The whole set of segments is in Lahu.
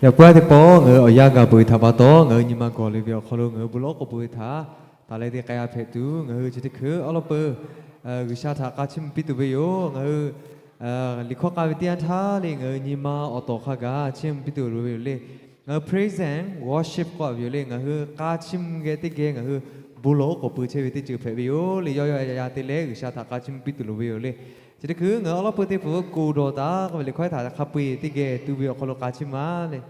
Yaꞈ puiˉ teˇ pawˆ ngaˬ hui awˬ yanˇ gaˬ peuˬ ve htaꞈ pa taw, ngaˬ hui nyi ma gawˬ le ve awˬ hk'aw lo ngaˬ hui bon lawˉ k'oˍ pui ve htaꞈ taˍ leh te k'ai-a hpehꞈ tuˬ, ngaˬ hui chi teˇ hkui awˉ lawˉ peuˬ G'uiˬsha htaꞈ k'a chiˇ mvuh piˇ tuˬ ve yoˬ. Ngaˬ hui liꞈ hkawˇ k'ai ve teˇ yanˇ htaˇ le ngaˬ hui nyi ma awˬ tawˍ hk'a gaˬ chiˇ mvuh piˇ tuˬ loˍ ve yoˬ le. Ngaˬ hui praise and worship k'oˆ ve yoˬ le. Ngaˬ hui k'a chiˇ mvuh geh teˇ geh ngaˬ hui bon lawˬ oˉ k'oˍ pui chehˇ ve teˇ ceuˬ hpehꞈ ve yoˬ le. Yawˇ yawˇ yaˇ yaˇ te leh G'uiˬsha htaꞈ k'a chiˇ mvuh piˇ tuˬ loˍ ve yoˬ le. Chi teˇ hkui ngaˬ hui awˉ lawˉ peuˬ teˇ pfuhˍ ve koˍ dawˬ taˍ k'oˆ ve liꞈ hkawˇ htaꞈ hk'a peu-eˬ teˇ geh tu ve awˬ hk'aw lo k'a chiˇ mvuh-a le.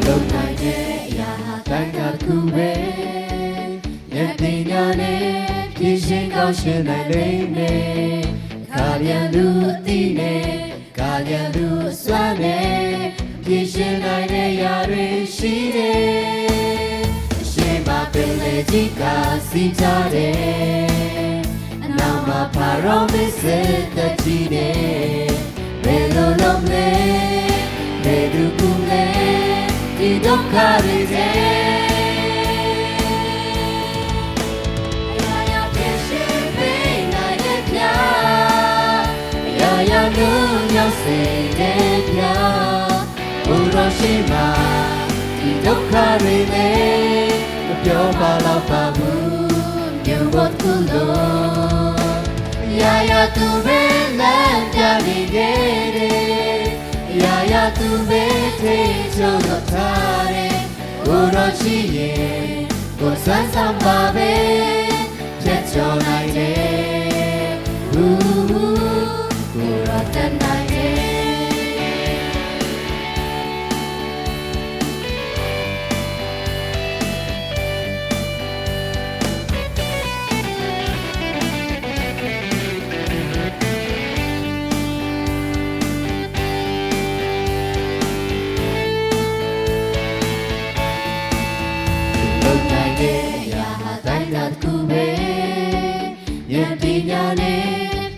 Lo na yehˬ yaꞈ ha k'ai gaˬ tuˬ ve, yehˬ teˇ nyi le, ဖြေရှင်းကောင်း ရှင်းနိုင်လိမ့်မယ်. ခါလျက်လူအသိနဲ့, ခါလျက်လူအစွမ်းနဲ့ ဖြေရှင်းနိုင်တဲ့ຢာတွေရှိတယ်. အရှေ့မှာပင်လယ်ကြီးကစီးထားတယ်, အနောက်မှာဖာရောမင်းစစ်တပ်ကြီးနဲ့ ဘယ်လိုလုပ်မလဲ, ဘယ်သူကူမလဲ, ဒီဒုက္ခတွေထဲ အရာရာဖြေရှင်းပေးနိုင်တဲ့ဘုရား, အရာရာလွတ်မြောက်စေတဲ့ဘုရား, ကိုယ်တော်ရှေ့မှာ ဒီဒုက္ခတွေလည်း မပြောပါလောက်ပါဘူး, မြို့ပေါ်တစ်ခုလုံး အရာရာသူပဲလမ်းပြနေခဲ့တယ်, အရာရာသူပဲထိန်းချုပ်လုပ်ထားတယ်. ကိုယ်တော်ရှိရင် ကိုယ်စွမ်းဆောင်ပါပဲ ဖြတ်ကျော်နိုင်တယ်. ဟူးဟူး ကိုယ်တော်တတ်နိုင်တယ်. လုပ်နိုင်တဲ့အရာဟာတိုင်းတာတစ်ခုပဲ, ဉာဏ်ပညာနဲ့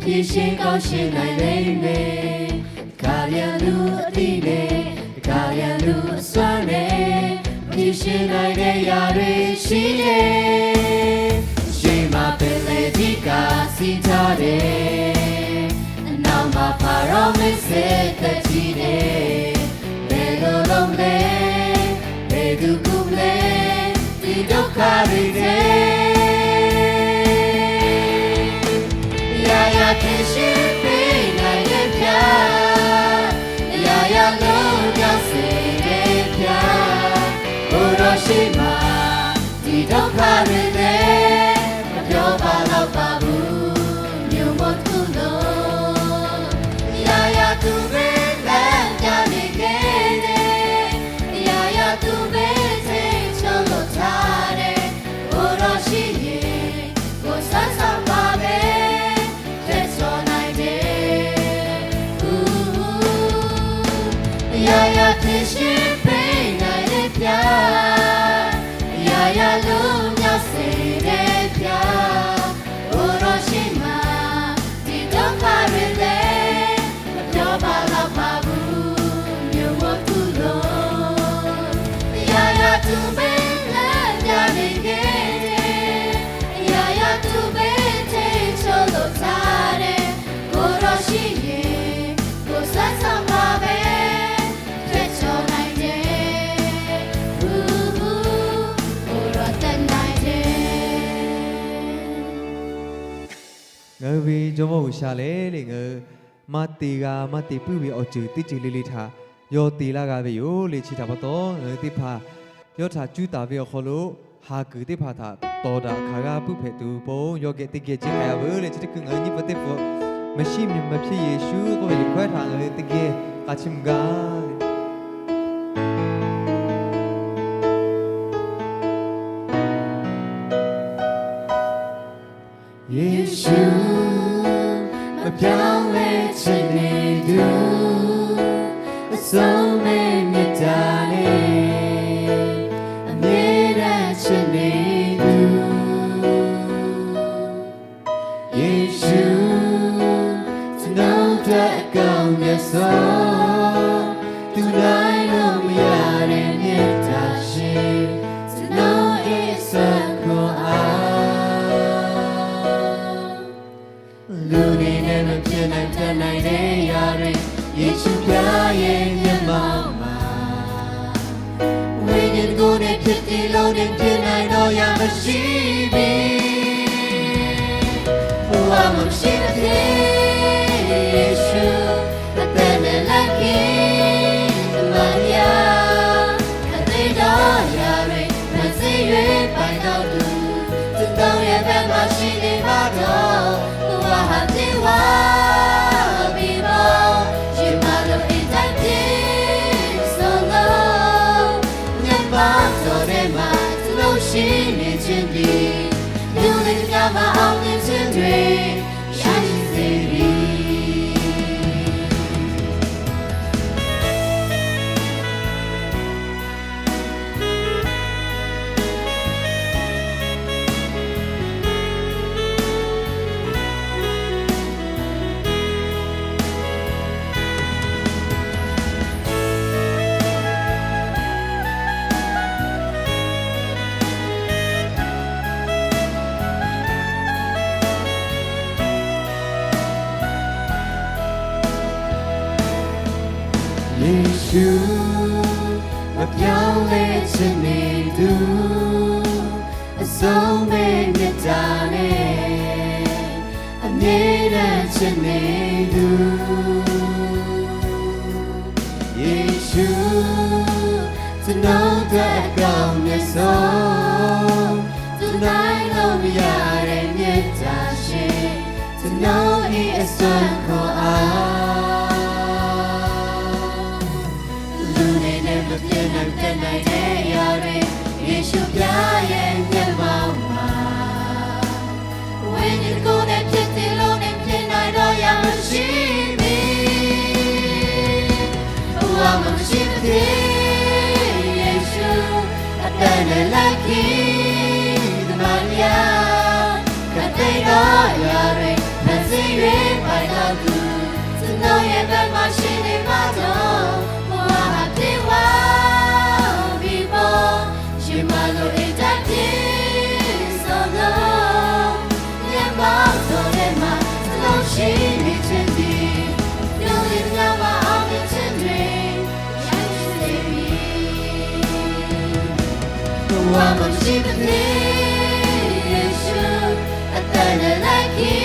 ဖြေရှင်းကောင်းရှင်းနိုင်လိမ့်မယ်. တစ်ခါလျှင်လူအသိနဲ့ တစ်ခါလျှင်လူအစွမ်းနဲ့ ဖြေရှင်းနိုင်တဲ့အရာတွေရှိတယ်. ရှေ့မှာပင်လယ်ကြီးကစီးထားတယ်, အနောက်မှာဖာရောမင်းစစ်တပ်ကြီးနဲ့ ဘယ်လိုလုပ်မလဲ, ဘယ်သူကူမလဲ, ဒီဒုက္ခတွေထဲ အရာရာဖြေရှင်းပေးနိုင်တဲ့ဘုရား, အရာရာလွတ်မြောက်စေတဲ့ဘုရား, ကိုယ်တော်ရှေ့မှာ ဒီဒုက္ခတွေလည်း မပြောပါလောက်ပါဘူး. မြို့ပေါ်တစ်ခုလုံး အရာရာသူပဲလမ်းပြနေခဲ့တယ်, အရာရာသူပဲထိန်းချုပ်လုပ်ထားတယ်. ကိုယ်တော်ရှိရင် ကိုယ်စွမ်းဆောင်ပါပဲ ဖြတ်ကျော်နိုင်တယ်. အရာရာဖြေရှင်းပေးနိုင်တဲ့ဘုရား, အရာရာလွတ်မြောက်စေတဲ့ဘုရား, ကိုယ်တော်ရှေ့မှာ ဒီဒုက္ခတွေလည်း မပြောပါလောက်ပါဘူး. မြို့ပေါ်တစ်ခုလုံး အရာရာသူပဲလမ်းပြနေခဲ့တယ်, အရာရာသူပဲထိန်းချုပ်လုပ်ထားတယ်. ကိုယ်တော်ရှိရင် ကိုယ်စွမ်းဆောင်ပါပဲ ဖြတ်ကျော်နိုင်တယ်. ဟူးဟူး ကိုယ်တော်တတ်နိုင်တယ်. ငါဝေ Jawˇmawˇ G'uiˬsha lehˬ le, ngaˬ hui maˇ te g'a maˇ te puiˉ ve awˬ ceuˬ teˇ ceuˬ le le htaꞈ yawˇ te laˇ g'a ve yoˬ le. Chi htaꞈ pa taw, ngaˬ hui teˇ hpaˍ yawˇ htaꞈ cuˇ taˍ ve awˬ hk'aw lo, haˍ kuiˬ teˇ hpaˍ htaꞈ tawˍ daꞈ hkanˍ g'a puiˉ hpehꞈ tuˬ pon yawˇ geh teˇ geh ceh k'ai-a veuˬ le. Chi teˇ hkui ngaˬ hui nyiˇ pawˆ teˇ pfuhˍ, မရှိမည် မဖြစ်ရ Yeˍsuˆ k'oˆ ve liꞈ hkawehˉ htaꞈ ngaˬ hui teˇ geh k'a chiˇ mvuh gaˇ le. ယေရှု မပြောင်းလဲခြင်းနဲ့သူ အစုံမက်မြတ်တာနဲ့ Teˇ hpeꞈ te lo teˇ hpeꞈ na-e dawˇ yaˇ maˇ shiˍ ve, oˇ a maˇ shiˍ ve te, Yeˍsuˆ a pehˬ leh leh hkiˇ teˇ maˇ yaˇ, hk'aˬ te dawˇ yaˇ ve, hk'aˬ te yehˬ paiˍ taw tuˬ, tcuh tawˇ yehˬ pehˬ maˇ shiˍ ve maˇ dawˇ, oˇ a haꞈ teˇ waˇ biˇ bawˇ, shiˍ maˇ loꞈ-e taˇ te, suh lo, nyi ma tawˬ dehꞈ maˇ tcuh lo shiˍ nehˬ chehˇ ve, yawˇ lehˬ yaˇ maˇ awˬ nehˬ chehˇ ve, yaˇ shiˍ te ve. Yeˍsuˆ, မပြောင်းလဲခြင်းနဲ့သူ အစုံမက်မြတ်တာနဲ့ အမြဲတမ်းချစ်နေသူ ယေရှု ကျွန်တော်အတွက်အကောင်းမြတ်ဆုံး သူနိုင်လို့မရတဲ့မေတ္တာရှင် ကျွန်တော်၏အစွမ်းခွန်အား လူတွေနဲ့မဖြစ်နိုင် မတတ်နိုင်တဲ့အရာတွေ ယေရှုဘုရားရဲ့မျက်မှောက်မှာ ဝိညာဉ်ကိုယ်တိုင်ဖြစ်စေလို့နဲ့ ဖြစ်နိုင်တော့ရာမရှိမည်။ ဘဝမှာမရှိမဖြစ် ယေရှု အသက်နဲ့လက်ခံ သမารတရား ခတ်သိမ်းသောအရာတွေ ဖန်ဆင်း၍ပိုင်တော်သူ ကျွန်တော်ရဲ့ဘက်မှာရှိနေမှတော့ ဘဝဟာပြေဝပြီးပေါ် ရှင်မလိုအင်တိုင်းပြည့်စုံသော မျက်မှောက်တော်ထဲမှာ ကျွန်တော်ရှိနေခြင်းသည် ပြုံးလင်းများမှာ အောင်မြင်ခြင်းတွင် ရောက်ရှိစေမည်။ ဘဝမှာမရှိမဖြစ် ယေရှု အသက်နဲ့လက်ခံ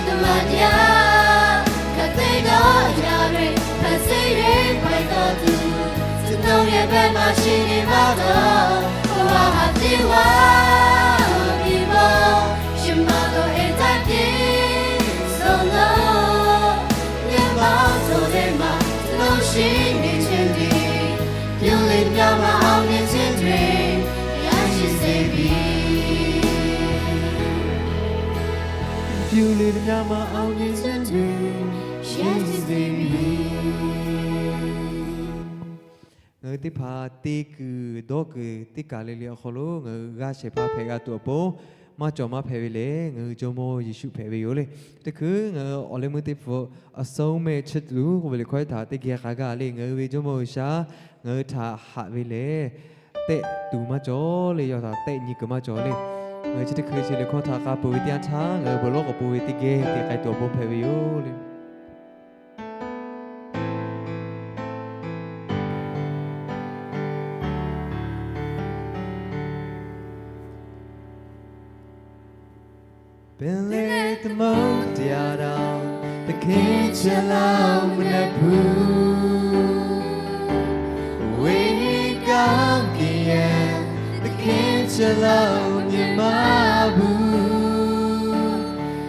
သမารတရား ခတ်သိမ်းသောအရာတွေ ဖန်ဆင်း၍ပိုင်တော်သူ ကျွန်တော်ရဲ့ဘက်မှာရှိနေမှတော့ ဘဝဟာပြေဝပြီးပေါ် ရှင်မလိုအင်တိုင်းပြည့်စုံသော မျက်မှောက်တော်ထဲမှာ ကျွန်တော်ရှိနေခြင်းသည် ပြုံးလင်းများမှာ အောင်မြင်ခြင်းတွင် ရောက်ရှိစေမည်။ ပြုံးလင်းများမှာ အောင်မြင်ခြင်းတွင် ရောက်ရှိစေမည်။ Ngaˬ hui teˇ hpaˍ te kuiˬ dawˇ kuiˬ teˇ kaˬ le le awˬ hk'aw lo ngaˬ hui g'a shehˍ hpaˇ hpehꞈ g'a tuˬ awˬ pon maˇ cawˬ maˇ hpehꞈ ve lehˬ, ngaˬ hui Jawˇmawˇ Yeˍsuˆ hpehꞈ ve yoˬ le. Teˇ hkui ngaˬ hui awˬ leh meuˇ teˇ hpu အဆုံးအမက်ချစ်သူ k'oˆ ve le hkawˇ htaꞈ teˇ geh k'a gaˇ le. Ngaˬ hui ve Jawˇmawˇ G'uiˬsha ngaˬ hui htaꞈ haꞈ ve lehˬ, tehˆ tuˬ maˇ cawˬ le, yawˇ htaꞈ tehˆ nyi kuiˬ maˇ cawˬ le. Ngaˬ hui chi teˇ hkui chi le hkawˇ htaꞈ k'a peuˬ ve teˇ yanˇ htaˇ, ngaˬ hui beuꞈ lawˉ k'awꞈ po ve teˇ geh te k'ai tuˬ awˬ pon hpehꞈ ve yoˬ le. ပင်လယ်သမုဒ္ဒရာတောင် သခင်ချစ်လို့မနက်ဘူး။ ဝေဟင်ကောင်းကင်ယံ သခင်ချစ်လို့မမြင်မဘူး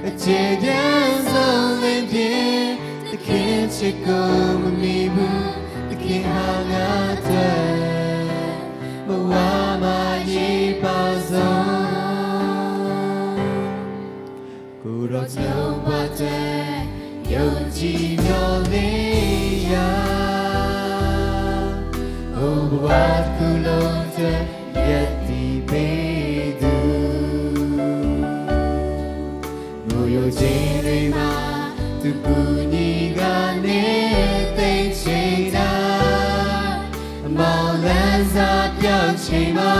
။ အကျယ်ပြန့်ဆုံးလင်းပြင် သခင်ချစ်ကိုမမီဘူး။ သခင်ဟာငါအတွက် ဘဝမှာအရေးပါဆုံး။ ကိုယ်တော်ကျွန်ဘဝအတွက် ယုံကြည်မျှော်လင့်ရာ အိုးဘဝတစ်ခုလုံးအတွက် ရပ်တည်ပေးသူ။ ငိုယိုခြင်းတွေမှာ သူကူညီကာနှစ်သိမ့်ချိန်တိုင်း အမှောင်လမ်းစပြောင်းချိန်မှာ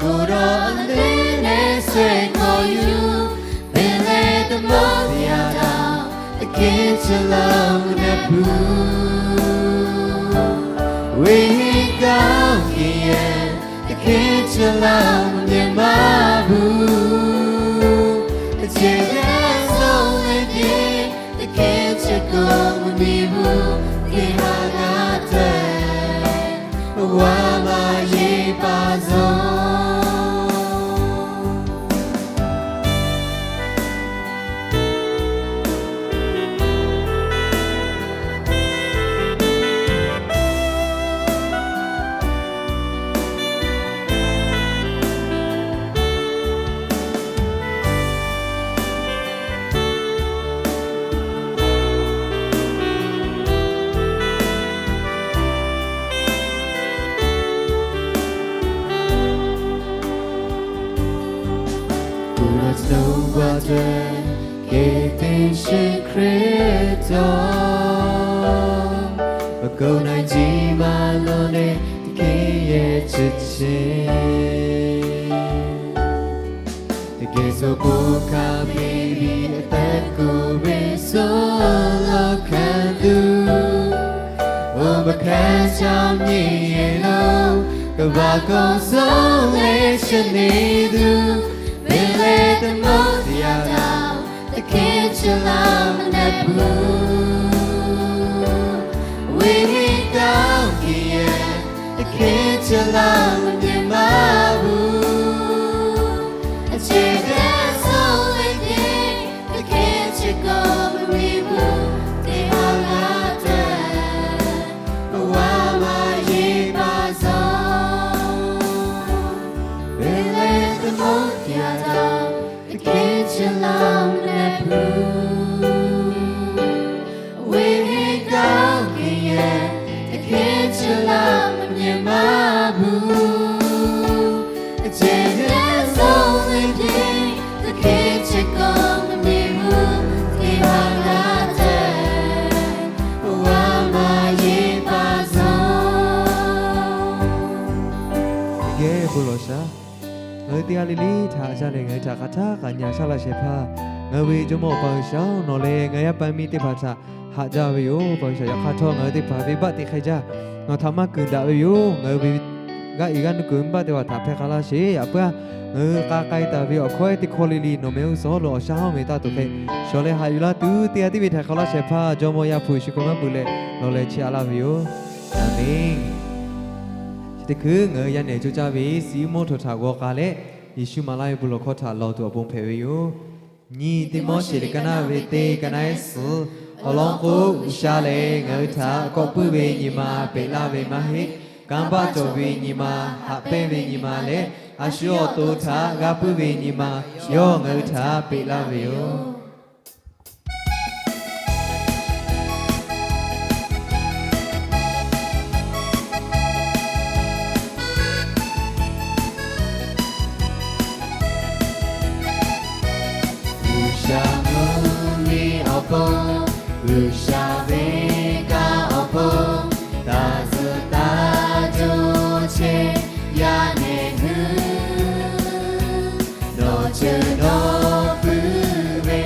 ကိုယ်တော်အလင်းနဲ့ဆွဲခေါ်ယူ ပင်လယ်သမုဒ္ဒရာတောင် သခင်ချစ်လို့မနက်ဘူး။ ဝေဟင်ကောင်းကင်ယံ hk'e chi laˇ mvuhˇ nyi ma bvuhꞈ, a ceh geh sawˉ leh geh, teˇ hk'e chi kaꞈ mvuhˇ nyi bvuhꞈ, teˇ ha g'a te, a waˇ maˇ yeˇ pa zaw. Kuˬ naˬ chi teˇ g'aˇ ceh, kehˬ teˇ shiˍ Hkriꞈ yaˇ, awˬ k'oˍ naˬ jiˇ maˇ lawˬ leh, teˇ hk'e yehˬ chi chi teˇ geh suh k'o hk'a meh ve, a pehˉ kuˬ ve suh lawˬ hk'aˇ tuˬ, oˇ ve hk'e chaw nyi yehˬ lo, kaꞈ vaꞈ k'o suh leh chi neˇ tuˬ, ve leh teˇ moˍ teˇ yanˇ htaꞈ, teˇ hk'e chi laˇ mvuhˇ nyi bvuhꞈ, ve heˆ kaꞈ oˇ hk'e yehˬ, teˇ hk'e chi laˇ mvuhˇ nyi ma bvuhꞈ, a ceh geh sawˉ leh geh, teˇ hk'e chi kaꞈ mvuhˇ nyi bvuhꞈ, teˇ ha g'a te, a waˇ maˇ yeˇ pa zaw. Ve leh teˇ moˍ teˇ yanˇ htaꞈ, teˇ hk'e chi laˇ mvuhˇ nyi bvuhꞈ, ve heˆ kaꞈ oˇ hk'e yehˬ, teˇ hk'e chi laˇ mvuhˇ nyi ma bvuhꞈ, a ceh geh sawˉ leh geh, teˇ hk'e chi kaꞈ mvuhˇ nyi bvuhꞈ, teˇ ha g'a te, a waˇ maˇ yeˇ pa zaw. Teˇ geh bon lawˬ shaˍ. Ngaˬ hui teˇ g'aˇ le le htaꞈ jaˇ leh ngaˬ hui htaꞈ hk'aˬ htaˇ kaꞈ nyi a shaˉ laˇ shehˍ hpaˇ, ngaˬ hui ve Jawˇmawˇ Awˬ pa G'uiˬsha-oˬ, nawˬ leh ngaˬ yaˇ paˇ miˇ teˇ hpaˍ htaꞈ haꞈ jaˇ ve yoˬ. Awˬ pa G'uiˬsha, yaꞈ hk'aˇ htawˇ ngaˬ hui teˇ hpaˍ ve baˆ teꞈ hk'e jaˇ, nawˬ htaꞈ maˇ kuiˬ daꞈ ve yoˬ. Ngaˬ hui ve g'aˇ e g'aˇ nuˇ kuiˬ venˇbaˆ teˇ hpaˍ htaꞈ hpehˇ k'ai laˇ sheˍ. Yaꞈ puiˉ-aˬ, ngaˬ hui k'a k'ai taˍ ve awˬ hkawˇ ehˉ teˇ hkawˇ le le nawˬ meh g'uˇ suhˍ lo awˬ shaˉ hawˉ meh taˇ tuˬ hk'e, shawˍ leh haꞈ yuˬ laˇ tuˬ, teˇ g'aˇ tiˉ ve htaꞈ hk'awꞈ laˇ shehˍ hpaˇ Jawˇmawˇ Yaˇ hpu Yeˍsuˆ Hkriꞈ maˇ peuˬ leh lawˬ leh chehˇ a laˇ ve yoˬ. Aˬmenˍ. Chi teˇ hkui ngaˬ hui yaˇ nehˬ coˇ caˇ ve suhˍ moˇ htaꞈ g'aw k'ai leh, Yeˍsuˆ maˍ laˇ ve bon lawˬ hkawˇ htaꞈ lawˬ tuˬ awˬ pon hpehꞈ ve yoˬ. Nyi teˇ Moˉseˍ liꞈ ka naˆ ve teˇ ka naˆ ehˉ suhˍ, awˬ lawn k'o, G'uiˬsha lehˬ ngaˬ hui htaꞈ kawˆ puiˉ ve nyi ma peꞈ laˇ ve maˇ heˆ. Kanˇ paˆ cawˬ ve nyi ma, haꞈ pehnˇ ve nyi ma leh, a shu awˬ to htaꞈ g'a puiˉ ve nyi ma, yawˇ ngaˬ hui htaꞈ peꞈ laˇ ve yoˬ. G'uiˬsha mvuhˇ miˬ awˬ pon, G'uiˬsha venˇ kaˆ awˬ pon, taˇ zuhꞈ taˇ jaw chehˇ yaˇ nehˬ hui, nawˬ ceuˬ nawˬ puiˉ ve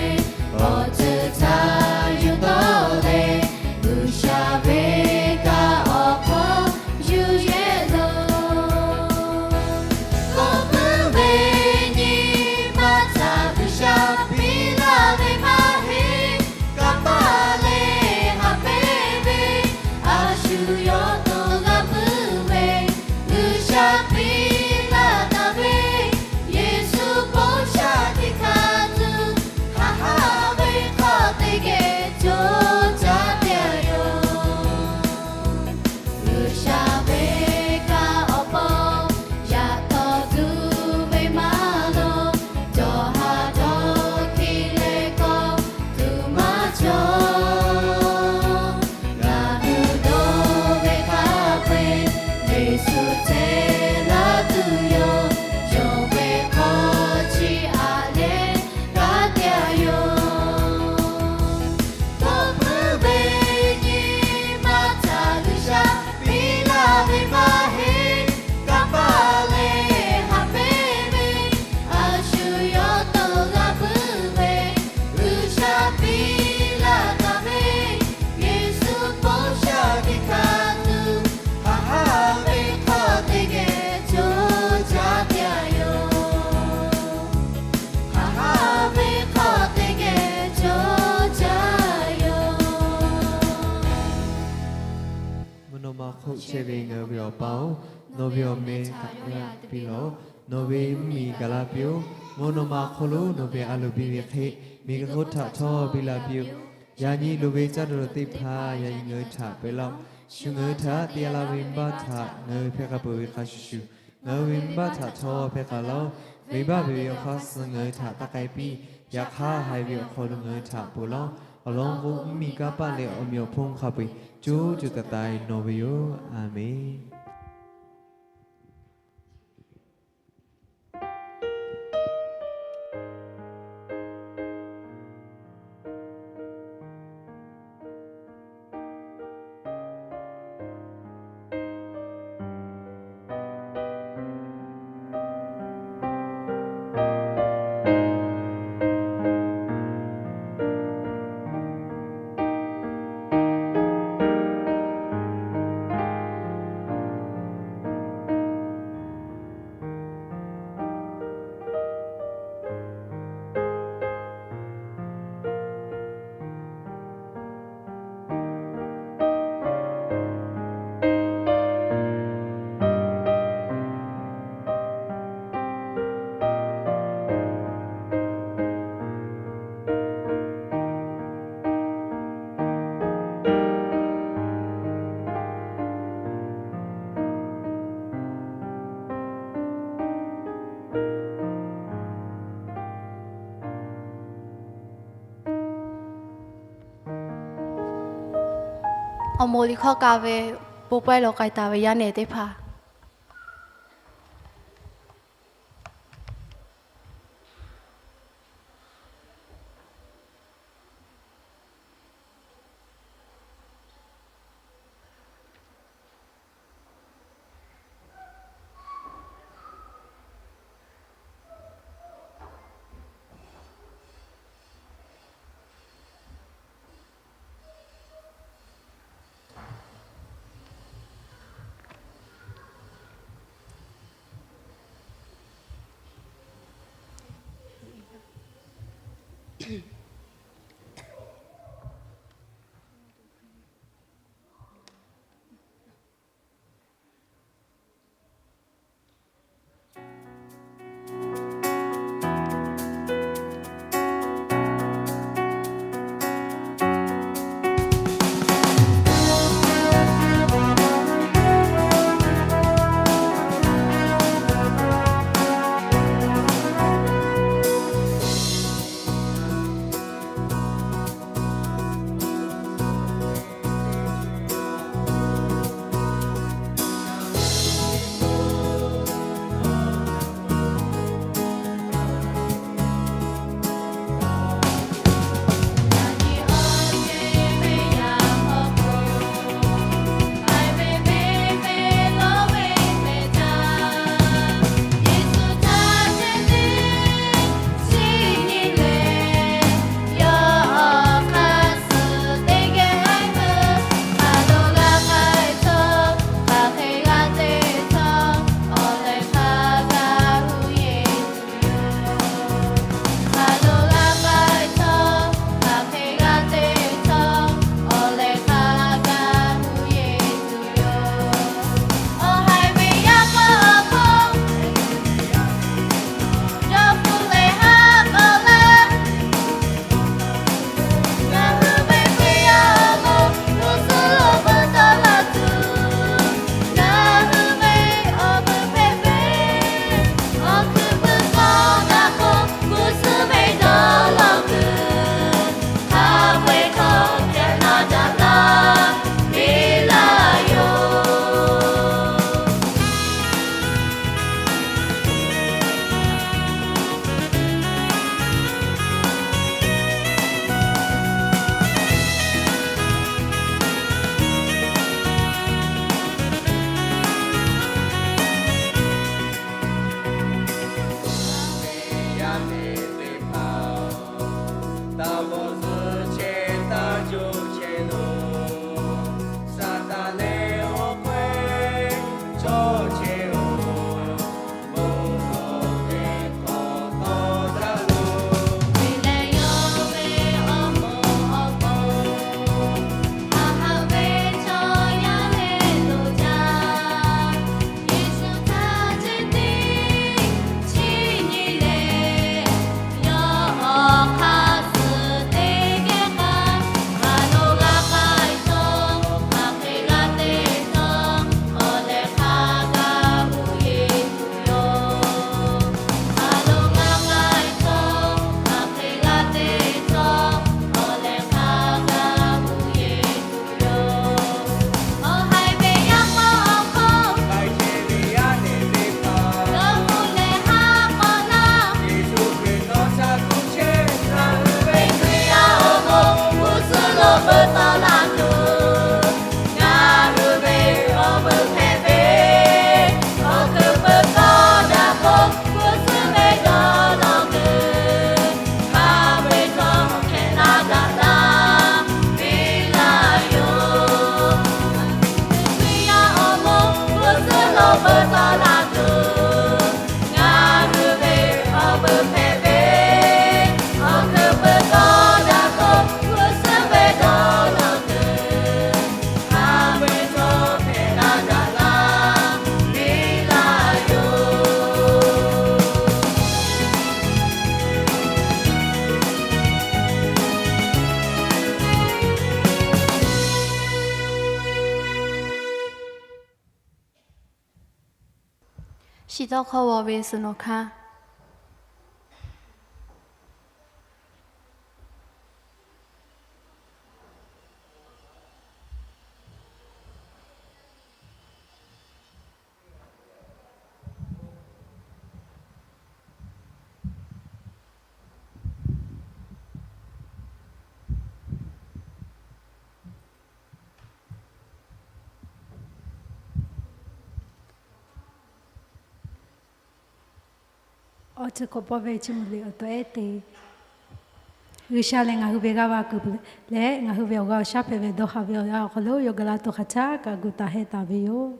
awˬ ceuˬ htaꞈ yuˬ tawˆ leh, G'uiˬsha venˇ kaˆ awˬ hk'aw yuˬ yehˬ loˬ. Kawˆ puiˉ ve nyi ma htaꞈ G'uiˬsha piˇ laˇ ve maˇ heˆ. Kanˇ paˆ leh hk'oˆ chehˇ ve ngaˬ hui ve Awˬ pa-oˬ, nawˬ ve awˬ meh htaꞈ yaꞈ piˇ lawˬ. Nawˬ ve mvuhˇmiˬ gaˬ la piˇ-oˆ. Mvuhˇ naw ma awˬ hk'aw lo nawˬ ve a loˍ biˇ ve hk'e, miˬguiˬ hk'oˆ htaꞈ htawˇ biˇ la piˇ-oˆ. Yaꞈ nyi loˍ ve caˇ daꞈ teˇ hpaˍ yaꞈ nyi ngaˬ hui htaꞈ pehꞈ laˇ-oˆ. Shu ngaˬ hui htaꞈ te la ve venˇbaˆ htaꞈ ngaˬ hui hpehˇ k'a peuˬ ve hk'a shuˍ shuˍ, ngaˬ hui ve venˇbaˆ htaꞈ htawˇ hpehˇ k'a laˇ-oˆ. Venˇbaˆ ve awˬ hk'aˇ suh ngaˬ hui htaꞈ taˇ k'ai piˇ. Yaꞈ hk'aˇ, haiˬ ve awˬ hk'aw lo ngaˬ hui htaꞈ ponˬ laˇ-oˆ. Awˬ lawn k'o, mvuhˇmiˬ kanˇ paˆ leh awˬ meꞈ awˬ hponˇ hk'a peu-eˬ co co taiˍ taiˍ nawˬ ve yoˬ. A menˬ. Awˬ moˍ liꞈ hkawˇ k'a ve, bon pawehˇ lo k'ai taˍ ve yaˇ nehˬ teˇ hpaˍ. Shiˍ tawˇ hkawˇ ve suhˍ nawˬ hkanˇ. Awˬ ceuˬ k'awꞈ paw ve chi mvuhˇ liꞈ awˬ to ehˉ te, G'uiˬsha lehˬ ngaˬ hui ve g'aˇ va kuiˬ leh ngaˬ hui ve awˬ g'aˇ awˬ shaˉ hpehꞈ ve dawˇ haˍ ve awˬ yanˇ awˬ hk'aw lo yawˇ ga laˇ tuˬ hk'aˬ htaˇ kaꞈ gu taˍ hehˆ taˍ ve yoˬ.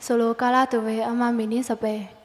Suhˍ lo kaˇ laˇ tuˬ ve aˉ maˇ miˬ niˉ suhˍ pehˍ.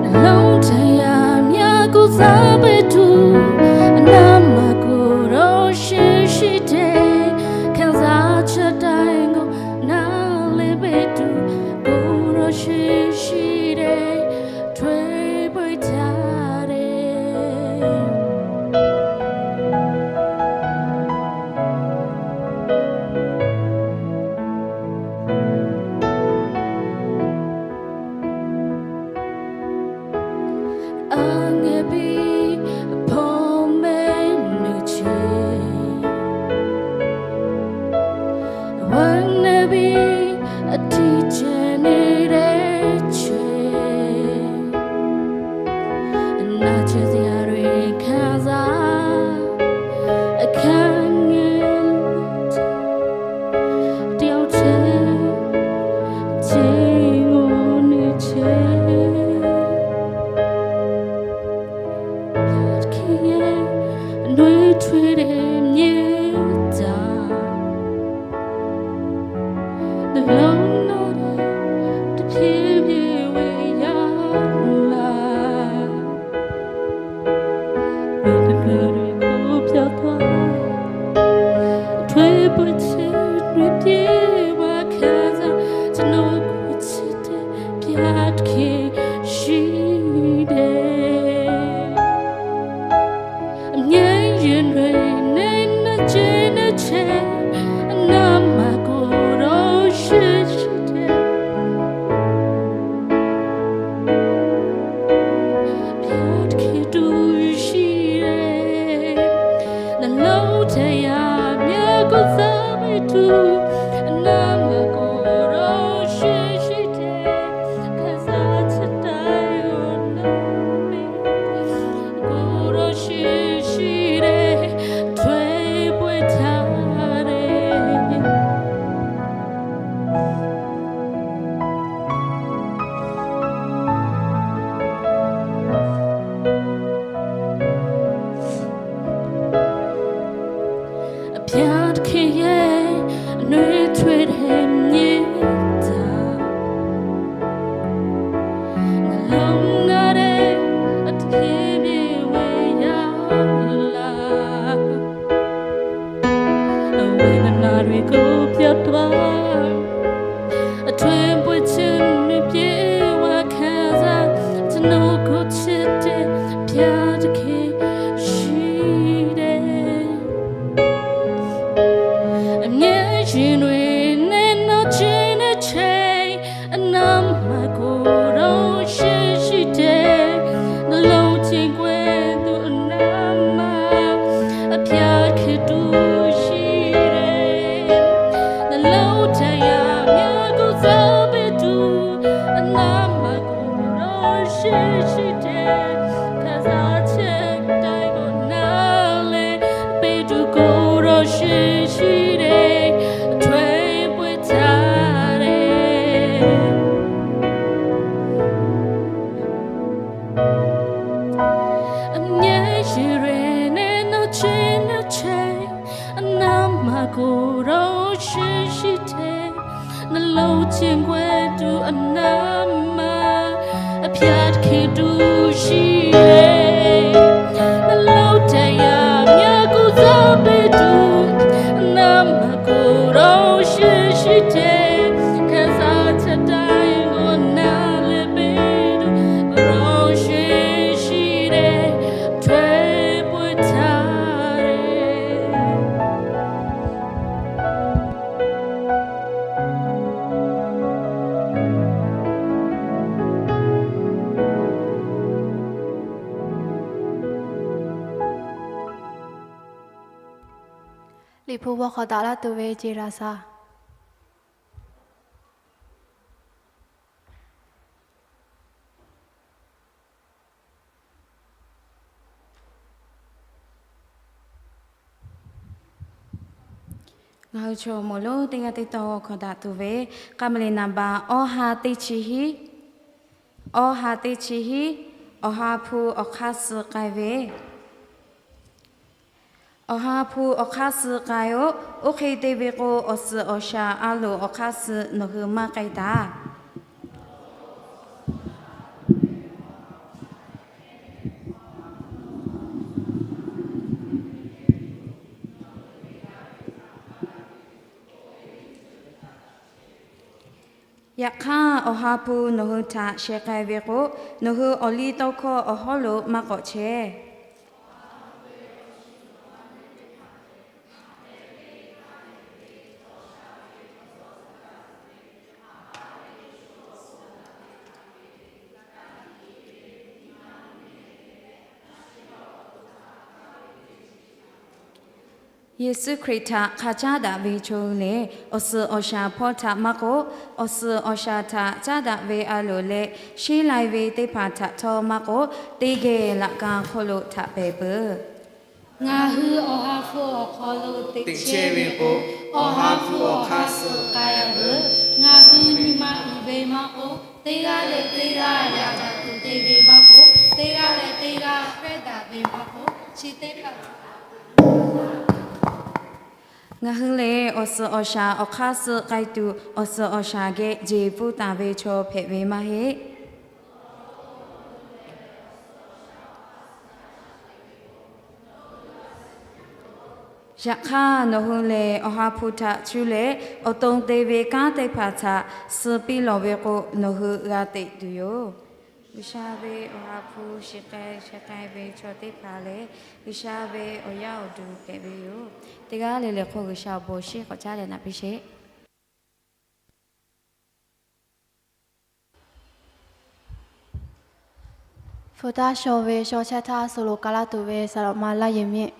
Awˬ lonˉ htaꞈ yaꞈ myaˇ kuˬ tcuhˉ peuˬ tuˬ, a naˍ maˬ k'oˆ rawˬ shiˍ shiˍ te, hkanˍ zaˇ chaˇ taˇ k'o, naˍ leh peuˬ tuˬ k'oˆ rawˬ shiˍ shiˍ te, htwe peuˬ htaˇ te. Aˬ ngeh piˇ hpawˇ mehˆ nehˬ che, weh nehˬ piˇ a tiꞈ ceh nehˬ te che, naˬ ceh teˇ g'aˇ ve hkanˍ zaˇ, a hkanˍ ngeh teˇ awˬ ceh, ceh g'aw nehˬ che. Yaꞈ hk'e yehˬ nuˇ htwe te nyi taˍ, naˬ lonˉ nawˬ teˇ hk'e piˇ ve yaˇ laˇ. Ve teˇ hkui ve k'oˆ pyaˇ taˍ, htwe peuˬ chi nui piˇ wa hkanˍ zaˇ, chi nawˬ k'oˆ chi te pyaˇ hk'e shiˍ te. Nyi yehˬ nui neˇ naˇ ce neˇ che, a naˍ maˬ k'oˆ rawˬ shiˍ shiˍ te. Pyaˇ hk'e tuˬ shiˍ te. Naˬ lonˉ htaꞈ yaꞈ myaˇ kuˬ tcuhˉ peuˬ tuˬ, a naˍ maˬ k'oˆ rawˬ shiˍ shiˍ te. Hkanˍ zaˇ chaˇ taˇ k'o, naˍ leh peuˬ tuˬ k'oˆ rawˬ shiˍ shiˍ te, htwe peuˬ htaˇ te. Pyaˇ hk'e yehˬ nui htwe te nyi taˍ, naˬ lonˉ naˇ te a hk'e piˇ ve yaˇ laˇ. Awˬ ve naˍ naˍ riˍ k'oˆ pyaˇ taˍ, htwe peuˬ chi nui piˇ wa hkanˍ zaˇ, chi nawˬ k'oˆ chi te pyaˇ hk'e shiˍ te. Nyi yehˬ nui neˇ naˇ ce neˇ che, a naˍ maˬ k'oˆ rawˬ shiˍ shiˍ te. Naˬ lonˉ ce k'oˆ tuˬ a naˍ maˬ, a pyaˇ hk'e tuˬ shiˍ te. Naˬ lonˉ htaꞈ yaꞈ myaˇ kuˬ tcuhˉ peuˬ tuˬ, a naˍ maˬ k'oˆ rawˬ shiˍ shiˍ te. Hkanˍ zaˇ chaˇ taˇ k'o, naˍ leh peuˬ tuˬ k'oˆ rawˬ shiˍ shiˍ te, htwe peuˬ Awˬ lawn chi g'a tuˬ a naˉ ma, a pyaꞈ hk'e tuˬ shiˍ le. Awˬ lawn teˇ yanˇ miˇ kuˬ tcuh piˇ tuˬ, a naˉ ma k'o rawˬ shiˍ shiˍ te, hk'e za ca taˍ g'awˬ na leh piˇ tuˬ, rawˬ shiˍ shiˍ te, hteˇ pui htaˇ le. Liꞈ hpu bon hk'aw daꞈ laˇ tuˬ ve ce raˍ saˍ. Ngaˬ hui chaw moˍ lonˉ teˇ g'aˇ teˇ tawˇ hk'aw daꞈ tuˬ ve, k'a ma le naˍ baꞈ awˬ ha teˇ chi hiˉ, awˬ ha teˇ chi hiˉ, Awˬ ha hpu awˬ hk'aˇ suh k'ai ve. Awˬ ha hpu awˬ hk'aˇ suh k'ai-oˆ. Oˇ hk'e te ve k'o, awˬ suhˍ awˬ shaˍ a loˍ awˬ hk'aˇ suh nawˬ hui maˇ k'ai taˍ. Yaꞈ hk'aˇ, Awˬ ha hpu nawˬ hui htaꞈ sheh k'ai ve k'o, nawˬ hui awˬ liˇ tawˇ hkawˇ awˬ hawˉ lo maˇ k'awꞈ chehˇ. Yeˍsuˆ Hkriꞈ htaꞈ hk'a caˉ daꞈ ve chaw hui lehˬ, awˬ suhˍ awˬ shaˍ hpawˇ htaꞈ maˇ k'oˆ, awˬ suhˍ awˬ shaˍ htaꞈ caˉ daꞈ ve a loˍ leh sheˉ lai ve teˇ hpaˍ htaꞈ htawˇ maˇ k'oˆ, teˇ geh laꞈ ka hk'oˆ lo htaꞈ pehˍ peuˬ. Ngaˬ hui Awˬ ha hpu awˬ hk'aw lo teꞈ chehˇ ve k'o, Awˬ ha hpu awˬ hk'aˇ suh k'ai-a veuˬ. Ngaˬ hui nyi ma uiˍ ve maˇ k'oˆ, teˇ g'aˇ leh teˇ g'aˇ yaꞈ daꞈ tuˬ te ve maˇ k'oˆ, teˇ g'aˇ leh teˇ g'aˇ hpehˇ daꞈ ve maˇ k'oˆ, chi teˇ hpaˍ Ngaˬ hui lehˬ, awˬ suhˍ awˬ shaˍ awˬ hk'aˇ suh k'ai tuˬ, awˬ suhˍ awˬ shaˍ geh jeˬ pfuhˇ taˍ ve chaw hpehꞈ ve maˇ heˆ. Yaꞈ hk'aˇ, nawˬ hui lehˬ Awˬ ha hpu htaꞈ cuˇ leh, awˬ to te ve kanˉ teˇ hpaˍ htaꞈ suh piˇ lawˬ ve k'o, nawˬ hui g'a teꞈ tuˬ yoˬ. G'uiˬsha ve Awˬ ha hpu shiˍ k'ai sheh k'ai ve chaw teˇ hpaˍ lehˬ, G'uiˬsha ve awˬ yaˇ awˬ duˬ hpehꞈ ve yoˬ. Teˇ g'aˇ le le hk'oˆ G'uiˬsha awˬ bon shiˍ k'awꞈ caˉ leh naꞈ piˇ sheˍ. Hpu taˇ shaw ve shaw chehˇ htaˇ, suh lo ka laˇ tuˬ ve saˍ laꞈ ma laˇ yehˬ miˇ.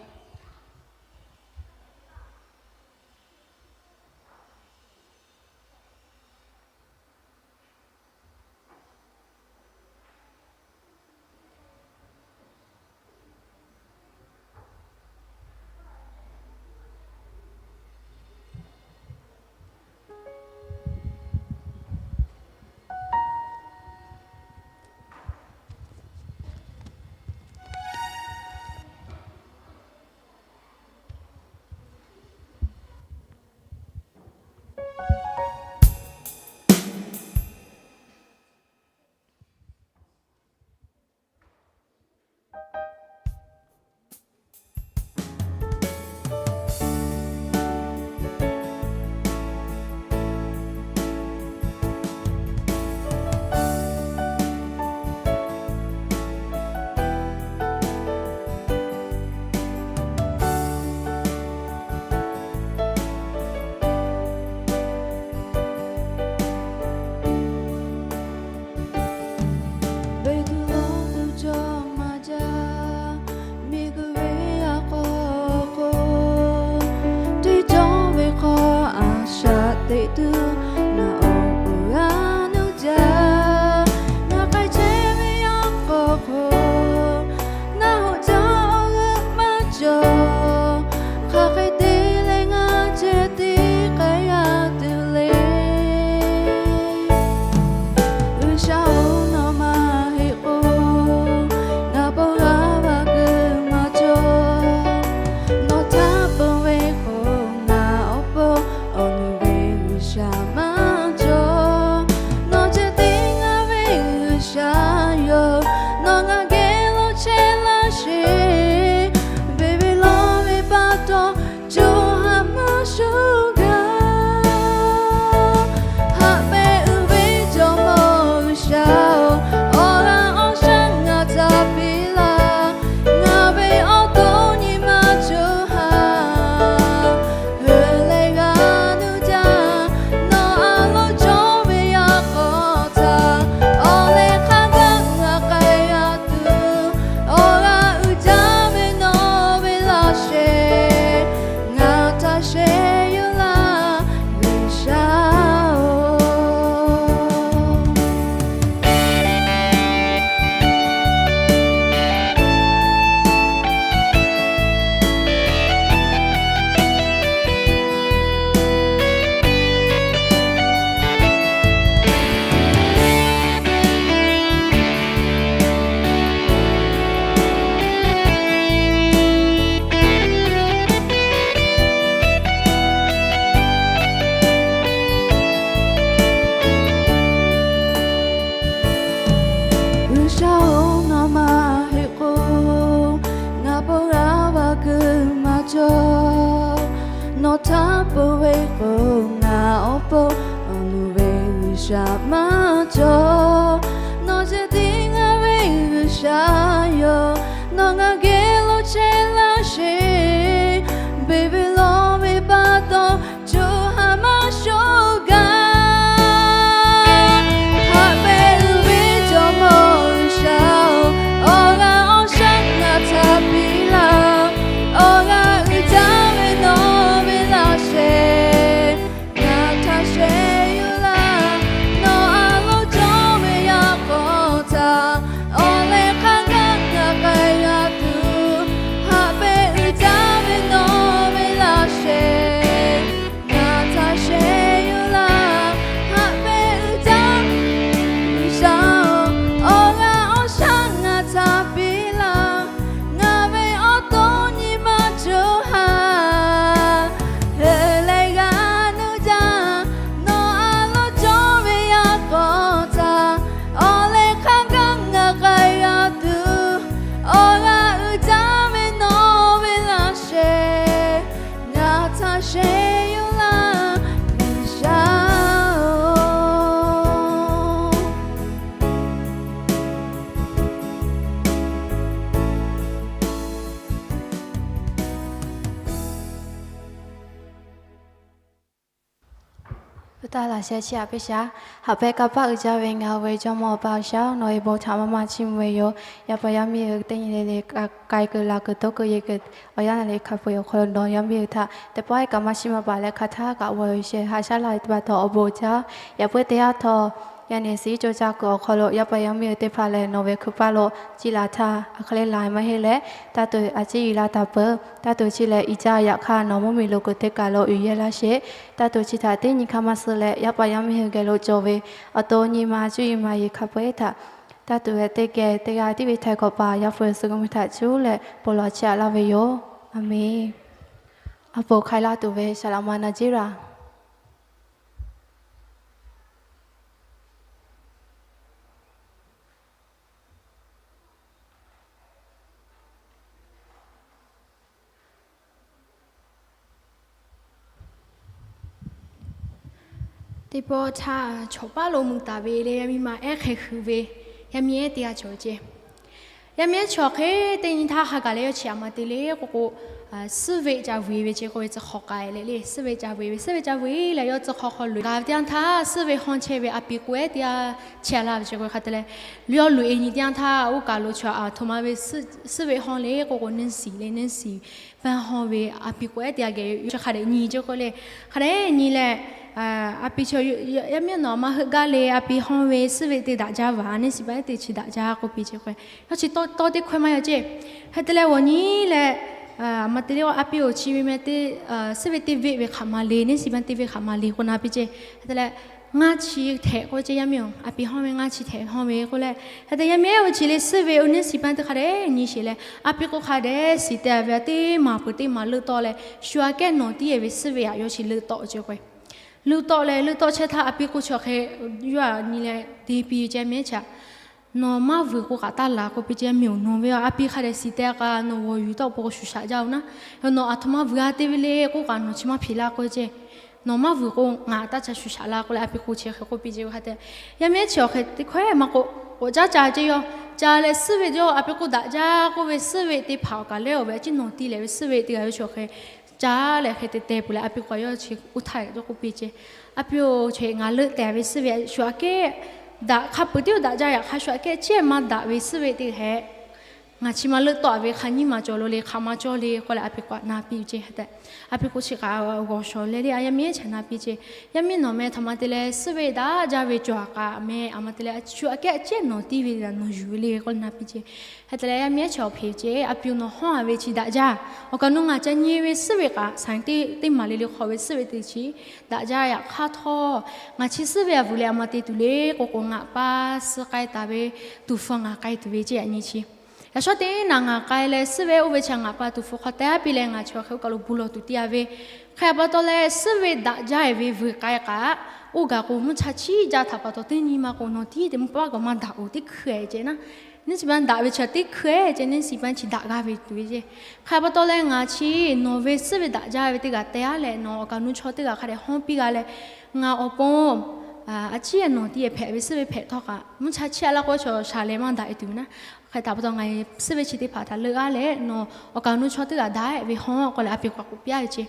Ve tuˬ lawˬ tuˬ cawˬ maˇ jaˇ, miˬguiˬ ve a k'aw k'o, teˇ cawˇ ve hk'aw a shaꞈ teꞈ tuˬ ngaˬ awˬ pon g'a nuˇ jaˇ. Ngaˬ k'ai chehˇ ve a k'aw k'o, ngaˬ hoꞈ jaˇ awˬ g'euˆ maˇ cawˬ, hk'aˬ hk'e te leh ngaˬ ceh tiˉ k'ai g'a tuˬ le. G'uiˬsha-oˬ, nawˬ maˇ heˆ k'o, ngaˬ pon g'a va kuiˬ maˇ cawˬ. Nawˬ htaꞈ pon ve k'o, ngaˬ awˬ pon awˬ nu ve G'uiˬsha maˇ Awˬ nu ve G'uiˬsha maˇ cawˬ, nawˬ ceh tiˉ ngaˬ ve G'uiˬsha yoˬ. Nawˬ ngaˬ geh lo chehˇ laˇ sheˍ. Beˬ ve lawˬ ve pa taw, co ha maˇ shawˉ gaˇ. Haꞈ pehꞈ uiˍ ve Jawˇmawˇ G'uiˬsha-oˬ, awˬ g'aˇ awˬ shaˉ ngaˬ htaꞈ piˇ laˇ. Awˬ g'aˇ uiˍ jaˇ ve nawˬ ve laꞈ sheh ngaˬ htaꞈ sheh yuˬ laˇ. Nawˬ a loˍ cawˇ ve yaˇ hk'aw htaꞈ awˬ leh hk'a gaˇ ngaˬ k'ai g'a tuˬ, haꞈ pehꞈ uiˍ jaˇ ve nawˬ ve laꞈ sheh ngaˬ htaꞈ sheh yuˬ laˇ. Haꞈ pehꞈ uiˍ jaˇ G'uiˬsha-oˬ, awˬ g'aˇ awˬ shaˉ ngaˬ htaꞈ piˇ laˇ. Ngaˬ ve awˬ to nyi ma co ha heuˬ leh g'a nuˇ jaˇ. Nawˬ a loˍ cawˇ ve yaˇ hk'aw htaꞈ awˬ leh hk'a gaˇ ngaˬ k'ai g'a tuˬ, awˬ g'aˇ uiˍ jaˇ ve nawˬ ve laꞈ sheh ngaˬ htaꞈ sheh yuˬ laˇ, G'uiˬsha-oˬ. Pu taˇ laꞈ sheh chiˇ aꞈ piˇ shaˍ. Haꞈ pehꞈ kanˇ paˆ uiˍ jaˇ ve ngaˬ hui ve Jawˇmawˇ Awˬ pa Awˬ shaˉ, nawˬ ve bon htaꞈ maˇ maˇ chiˇ mvuh ve yoˬ. Yaˇ paˍ yaˇ miˇ hui teˇ nyi le le k'ai kuiˬ laˬ kuiˬ toˉ kuiˬ yeˬ kuiˬ awˬ yanˇ naˍ riˍ hk'a peu-eˬ awˬ hk'aw lo nawˬ yaˇ miˇ hui htaꞈ teˇ pawˆ ehˉ kaꞈ maˇ chiˇ maˇ baˬ leh hk'a htaˇ kaꞈ g'aw ve sheh haꞈ shaˉ laˇ ve teˇ pa taw awˬ bon uiˍ jaˇ. Yaꞈ puiˉ teˇ yanˇ htawˇ, yaꞈ nyi suhˉ co caˇ kuiˬ awˬ hk'aw lo yaˇ paˍ yaˇ miˇ hui teˇ hpaˍ lehˬ nawˬ ve hkui paˇ lo ciˇ la htaˇ, a hk'e le la maˇ heˆ leh, taˇ tuˬ a ciˉ yuˬ la taˍ peuˬ. Taˇ tuˬ chi lehˬ, i jaˇ yaꞈ hk'aˇ nawˬ mvuhˇmiˬ lo kuiˬ teˇ kaˬ lo uiˍ yehˇ laˇ sheˍ. Taˇ tuˬ chi htaꞈ teˇ nyi hk'aˇ maˇ suh leh, yaˇ paˍ yaˇ miˇ hui geh lo cawˬ ve awˬ to nyi ma cuˇ yiˍ ma yiˍ hk'a peu-eˬ htaꞈ taˇ tuˬ ve teˇ geh teˇ g'aˇ tiˉ ve htaiˍ hkawꞈ paˍ Yaˇ hpu Yeˍsuˆ Hkriꞈ mvuhˇ htaꞈ cuˉ leh bon lawˬ chiˇ aꞈ laˇ ve yoˬ. A menˬ. A poˍ hk'ai laˇ tuˬ ve saˍ laꞈ ma na jiˉ raˬ. Teˇ pawˆ htaˇ, chaw paˉ lo mui taˍ ve leh yaˇ miˇ ma ehˉ hk'e hui ve yaˇ miˇ ehˉ teˇ g'aˇ cawˬ ve ceˇ. Yaˇ miˇ ehˉ chaw hk'e teˇ nyi htaˇ ha gaˬ leh yawˇ chi aꞈ ma te le k'o k'o, suhˉ veˆ ca vuiˬ ve ceˇ k'oˆ ve tcuh hk'aw k'ai leh le, suhˉ veˆ ca vuiˬ ve, suhˉ veˆ ca vuiˬ leh yawˇ tcuh hk'aw hk'aw loꞈ e g'a ve teˇ yanˇ htaˇ, suhˉ veˆ hawˇ chehˇ ve a pi k'o ehˉ teˇ g'aˇ chehˇ laˇ ve ceˇ k'oˆ ve hk'a te leh, yawˇ loꞈ e nyi teˇ yanˇ htaˇ, oˇ kaˬ lo chaw aˬ htoꞈ ma ve suhˉ veˆ hawˇ le k'oˆ k'o, Nancy le, Nancy Pehˇ hawˇ ve a pi k'o ehˉ teˇ g'aˇ geh yawˇ chi hk'a dehꞈ nyi ceˇ k'oˆ le, hk'a dehꞈ nyi leh, a pi chi, yaˇ miˇ nawˬ aˬ ma heuˆ gaˇ le, a pi hawˇ ve suhˉ veˆ te daꞈ jaˇ vaˬ, Nancy pehˇ te chi daꞈ jaˇ k'oˆ piˇ ceˇ k'o, yawˇ chi tawˇ tawˇ teˇ hkawehˇ maˇ yaw ceˇ. Hk'e te leh g'awˬ nyi leh, aˬ ma te le a pi awˬ chi ve meh te, suhˉ veˆ teˇ veˆ ve hk'aˬ ma le, Nancy pehˇ teˇ veˆ hk'aˬ ma le k'o na piˇ ceˇ. Hk'e te leh ngaˇ chi htehꞈ k'oˆ ceˇ, yaˇ miˇ aˬ a pi hawˇ ve ngaˇ chi htehꞈ hawˇ ve k'oˆ leh, hk'e te yaˇ miˇ ehˉ oˇ chi le suhˉ veˆ oˇ Nancy pehˇ teˇ hk'a dehꞈ nyi sheˍ leh, a pi k'o hk'a dehꞈ shiˍ te ve teˇ maˬ peuˬ teˇ maˬ leuˆ tawˆ leh, shu aꞈ kehˉ nawˬ tiˉ e ve suhˉ veˆ aꞈ yawˇ chi leuˆ tawˆ ceˇ k'o, leuˆ tawˆ leh leuˆ tawˆ chehˇ htaˇ a pi k'o chi hk'e yawˇ aꞈ nyi leh te piˇ ceˇ, Yaˇ miˇ ehˉ chi aꞈ, nawˬ maˇ vuiˬ k'o kaꞈ taˇ laˬ k'oˆ piˇ ceˇ, yaˇ miˇ oˬ, nawˬ ve a pi hk'a dehꞈ shiˍ teh k'a nawˬ g'awˬ yuˬ tawˆ pon k'o shuˍ shaꞈ jaˇ oˬ naˉ. Nawˬ aˬ htoꞈ ma vuiˬ a te ve le k'oˆ kaꞈ nawˬ chi maˇ hpeꞈ laˇ k'oˆ ceˇ. Nawˬ maˇ vuiˬ k'o ngaˬ taˇ ca shuˍ shaꞈ la k'oˆ leh a pi k'o chi hk'e k'oˆ piˇ ceˇ. Hk'e te yaˇ miˇ ehˉ chi awˬ hk'e teˇ hkawehˇ maˇ k'oˆ, k'awꞈ caˉ ca ceˇ yawˇ. Ca leh suhˉ veˆ yawˇ a pi k'o daꞈ jaˇ k'oˆ ve suhˉ veˆ teˇ hpaˍ awˬ kaˬ lehˉ awˬ ve a ciˉ nawˬ tiˇ leh ve suhˉ veˆ teˇ g'aˇ yawˇ chi awˬ hk'e ca leh hk'e te teh peuˬ leh a pi k'o yawˇ chi uˉ htaˇ yawˇ k'oˆ piˇ ceˇ. A pi oˬ, chi ngaˬ leuˆ teh ve suhˉ veˆ shu aꞈ kehˉ daꞈ hk'a peuˬ tiˉ oˇ daꞈ jaˇ yaꞈ hk'aˇ shu aꞈ kehˉ ciˉ maˇ daꞈ ve suhˉ veˆ teˇ hehꞈ ngaˬ chi ma leuˆ tawˆ ve hk'a nyiˇ ma cawˬ lo le, hk'aˬ ma cawˇ le k'oˆ leh a pi k'o aꞈ na piˇ ceˇ. Hk'e te a pi k'o chi kaꞈ g'awˬ shawˍ leh le, a yaˇ miˇ ehˉ chi aꞈ na piˇ ceˇ. Yaˇ miˇ nawˬ meh htaꞈ ma te leh suhˉ veˆ daꞈ jaˇ ve cawˬ aꞈ kaꞈ meh aˬ ma te leh shu aꞈ kehˉ ciˉ nawˬ tiˇ ve nawˬ yuˬ ve le k'oˆ leh na piˇ ceˇ. Hk'e te leh yaˇ miˇ ehˉ chi awˬ hpeꞈ ceˇ, a pi oˬ, nawˬ hawˇ a ve chi daꞈ jaˇ. Awˬ kaˬ nu ngaˬ ca nyi ve suhˉ veˆ kaꞈ saˍ teˇ maˬ le le hk'aw ve suhˉ veˆ teˇ chi daꞈ jaˇ yaꞈ hk'aˇ htawˇ, ngaˬ chi suhˉ veˆ aꞈ vuiˬ leh aˬ ma te tuˬ le k'o k'o, ngaˬ pa suh k'ai taˍ ve tuˍ hpfuh ngaˬ k'ai tuˬ ve ceˇ yaꞈ nyi chi. Yaꞈ shawˉ teˇ naꞈ ngaˬ k'ai leh suhˉ veˆ oˇ ve chi ngaˬ pa tuˍ hpfuh hk'aw teh piˇ leh ngaˬ chi awˬ hk'e oˇ kaˬ lo bon lawˬ tuˬ te a ve, hk'e pa taw leh suhˉ veˆ daꞈ jaˇ ve vuiˬ k'ai kaꞈ, oˇ gaˬ k'o mvuhˇ cha chiˇ jaˇ htaꞈ pa taw teˇ nyi ma k'o nawˬ tiˇ te mvuhˇ paˆ kaꞈ maˇ daꞈ oˬ teˇ hkui ceˇ naˉ. Nancy pehˇ daꞈ ve chi teˇ hkui ceˇ, Nancy pehˇ chi daꞈ g'a ve tuˬ ve ceˇ. Hk'e pa taw leh ngaˬ chi nawˬ ve suhˉ veˆ daꞈ jaˇ ve teˇ g'aˇ teh a leh nawˬ awˬ kaˬ nu chaw teˇ g'aˇ hk'a dehꞈ hawˇ piˇ g'a leh Ngaˬ awˬ pon a ciˉ a nawˬ tiˉ hpehꞈ ve suhˉ ve hpehꞈ htawˇ kaꞈ, mvuhˇ cha chiˇ a laˇ k'o chaw shaˍ lehˬ maˇ daꞈ e tuˬ ve naˉ. Hk'e htaꞈ pa taw ngaˬ suhˉ ve chi teˇ hpaˍ htaꞈ leuˆ aˉ leh nawˬ awˬ kaˍ awˬ nu chaw teˇ g'aˇ daꞈ ve hawˉ k'oˆ leh a piˍ k'awꞈ k'oˆ piˇ ve ce.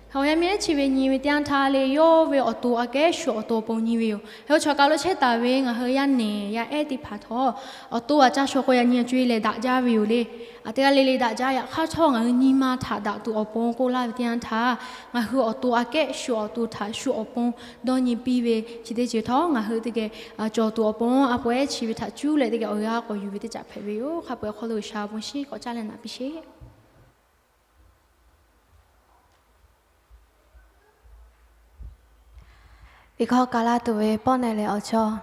Hk'e awˬ yanˇ miˇ ehˉ chi ve nyi ve teˇ yanˇ htaˇ le, yawˇ ve awˬ to aꞈ kehˉ shu awˬ to awˬ pon nyi ve yoˬ. Hk'e chaw kaˬ lo chehˇ taˍ ve ngaˬ hui yaˇ nehˬ yaˇ ehˉ teˇ hpaˍ htawˇ, awˬ to aꞈ ca shu k'o yaꞈ nyi co e leh daꞈ jaˇ ve yoˬ le. Aˬ teˇ g'aˇ le le daꞈ jaˇ. Yaꞈ hk'aˇ htawˇ ngaˬ hui nyi ma htaꞈ daꞈ tuˬ awˬ pon k'oˆ laˇ ve teˇ yanˇ htaˇ, ngaˬ hui awˬ to aꞈ kehˉ shu awˬ to htaꞈ shu awˬ pon dawˇ nyi piˇ ve chi teˇ ceuˬ htawˇ, ngaˬ hui teˇ geh cawˬ tuˬ awˬ pon a pon ehˉ chi ve htaꞈ cuˉ leh teˇ geh awˬ g'aˇ k'awꞈ yuˬ ve teˇ caꞈ hpehꞈ ve yoˬ. Hk'a peu-eˬ awˬ hk'aw lo G'uiˬsha awˬ pon shiˉ k'awꞈ caˇ leh naꞈ piˇ sheˍ. Iˉ hkawˇ ka laˇ tuˬ ve pawˆ neh leh awˬ chawˇ.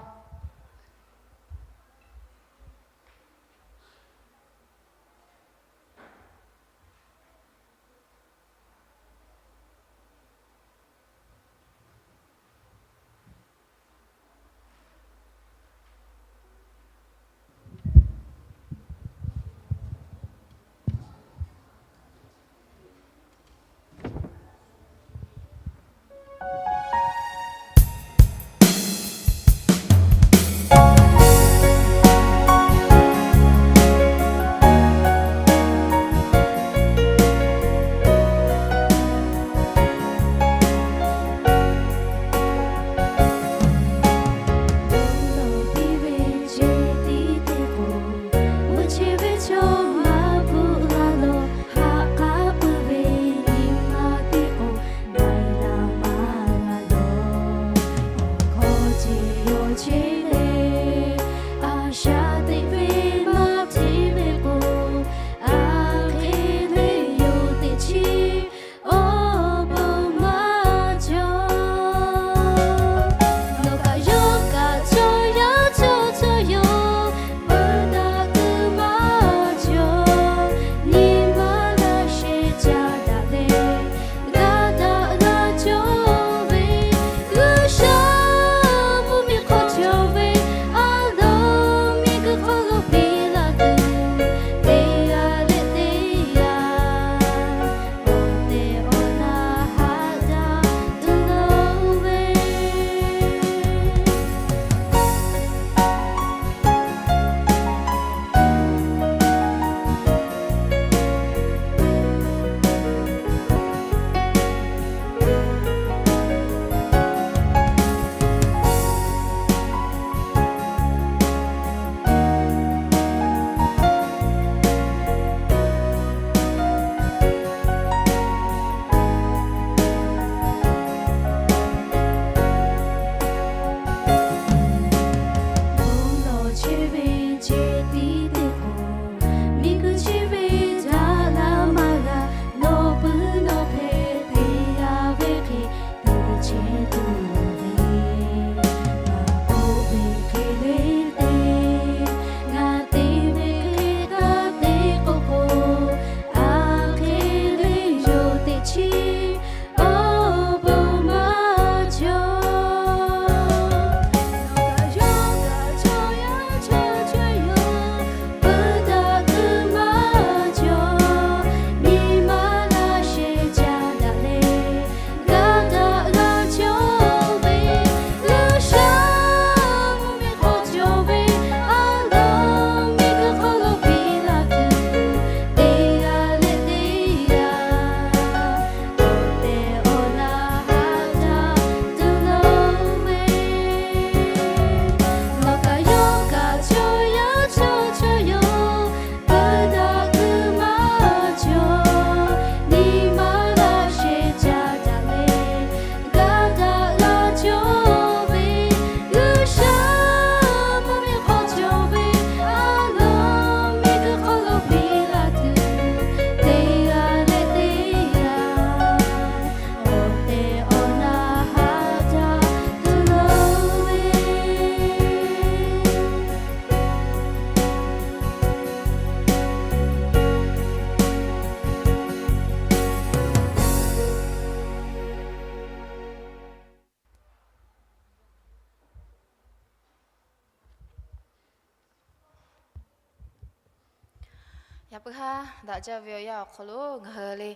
Yaꞈ puiˉ haˉ daꞈ jaˇ ve awˬ yanˇ awˬ hk'aw lo ngaˬ hui le,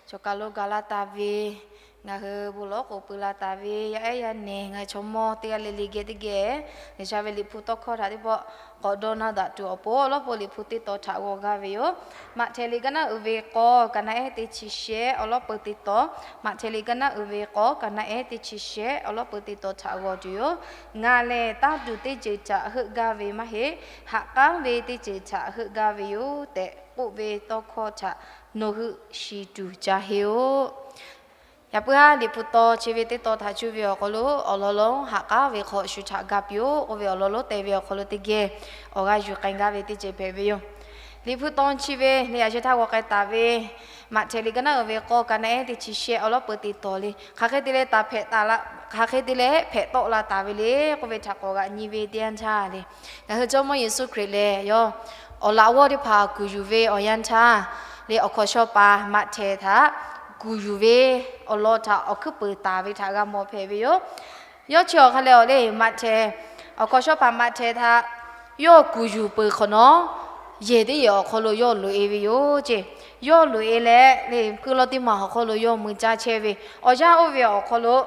chaw kaˬ lo ga laˇ taˍ ve, Ngaˬ hui bon lawˉ k'oˍ pui la taˍ ve yaˇ ehˉ yaˇ nehˬ, ngaˬ hui chaw mawˇ teˇ g'aˇ le le geh teˇ geh, G'uiˬsha ve Liꞈ hpu tawˇ hkawˇ htaꞈ teˇ pawˆ k'awꞈ dawˇ naˇ daꞈ tuˬ awˬ pon, awˬ lawˉ pon Liꞈ hpu teˇ tawn htaꞈ g'aw gaˇ ve yoˬ. Maꞈhtehˍ liꞈ kaˇ naˉ uiˍ ve k'awˇ, kaˍ naˆ ehˉ teˇ chi shehˆ, awˬ lawˉ peuˬ teˇ tawn. Maꞈhtehˍ liꞈ kaˇ naˉ uiˍ ve k'awˇ, kaˍ naˆ ehˉ teˇ chi shehˆ, awˬ lawˉ peuˬ teˇ tawn htaꞈ g'aw tuˬ yoˬ. Ngaˬ lehˬ, tanˇ tuˬ teˇ ceuˬ htaꞈ heuˆ gaˇ ve maˇ heˆ. Haꞈ k'aˉ ve teˇ ceuˬ htaꞈ heuˆ gaˇ ve yoˬ tehꞈ k'oˆ ve tawˇ hkawˇ htaꞈ nawˬ hui shiˍ tuˬ ca heˆ-oˆ. Yaꞈ puiˉ aˉ, Liꞈ hpu tawn chi ve teˇ tawn htaꞈ cuˇ ve awˬ hk'aw lo awˬ lawn lonˉ haꞈ k'aˉ ve hk'aw shu htaꞈ ga piˇ-oˆ k'oˆ ve awˬ lawn lonˉ te ve awˬ hk'aw lo teˇ geh awˬ g'aˇ yuˬ k'ai gaˇ ve teˇ ceuˬ hpehꞈ ve yoˬ. Liꞈ hpu tawn chi ve le, yaꞈ sheh htaˇ g'aw k'ai taˍ ve Maꞈhtehˍ liꞈ kaˇ naˉ uiˍ ve k'awˇ, kaˍ naˆ ehˉ teˇ chi shehˆ, awˬ lawˉ peuˬ teˇ tawn le, hk'aˬ hk'e te leh taˍ hpehꞈ taˍ la, hk'aˬ hk'e te leh hpehꞈ tawˆ la taˍ ve le k'oˆ ve htaꞈ k'awꞈ g'aꞈ nyi ve teˇ yanˇ htaˇ le, ngaˬ hui Jawˇmawˇ Yeˍsuˆ Hkriꞈ lehˬ, yawˇ awˬ laꞈ g'awˇ teˇ hpaˍ kuˬ yuˬ ve awˬ yanˇ htaˇ le, awˬ hkawnˍ shaw paˍ Maꞈhtehˍ htaꞈ kuˬ yuˬ ve awˬ lawn htaꞈ awˬ hkuiˉ peuˍ taˍ ve htaꞈ g'a mawˬ hpehꞈ ve yoˬ. Yawˇ chi awˬ hk'a leh awˬ le, Maꞈhtehˍ, awˬ hkawnˍ shaw paˍ Maꞈhtehˍ htaꞈ yawˇ kuˬ yuˬ peuˬ hk'awꞈ nawˉ, yehˬ teˇ yehˬ awˬ hk'aw lo yawˇ loꞈ-e ve yoˬ ceˇ. Yawˇ loꞈ-e leh le, hpui law teˇ maˬ awˬ hk'aw lo yawˇ mui caˇ chehˇ ve awˬ yanˇ oˇ ve awˬ hk'aw lo,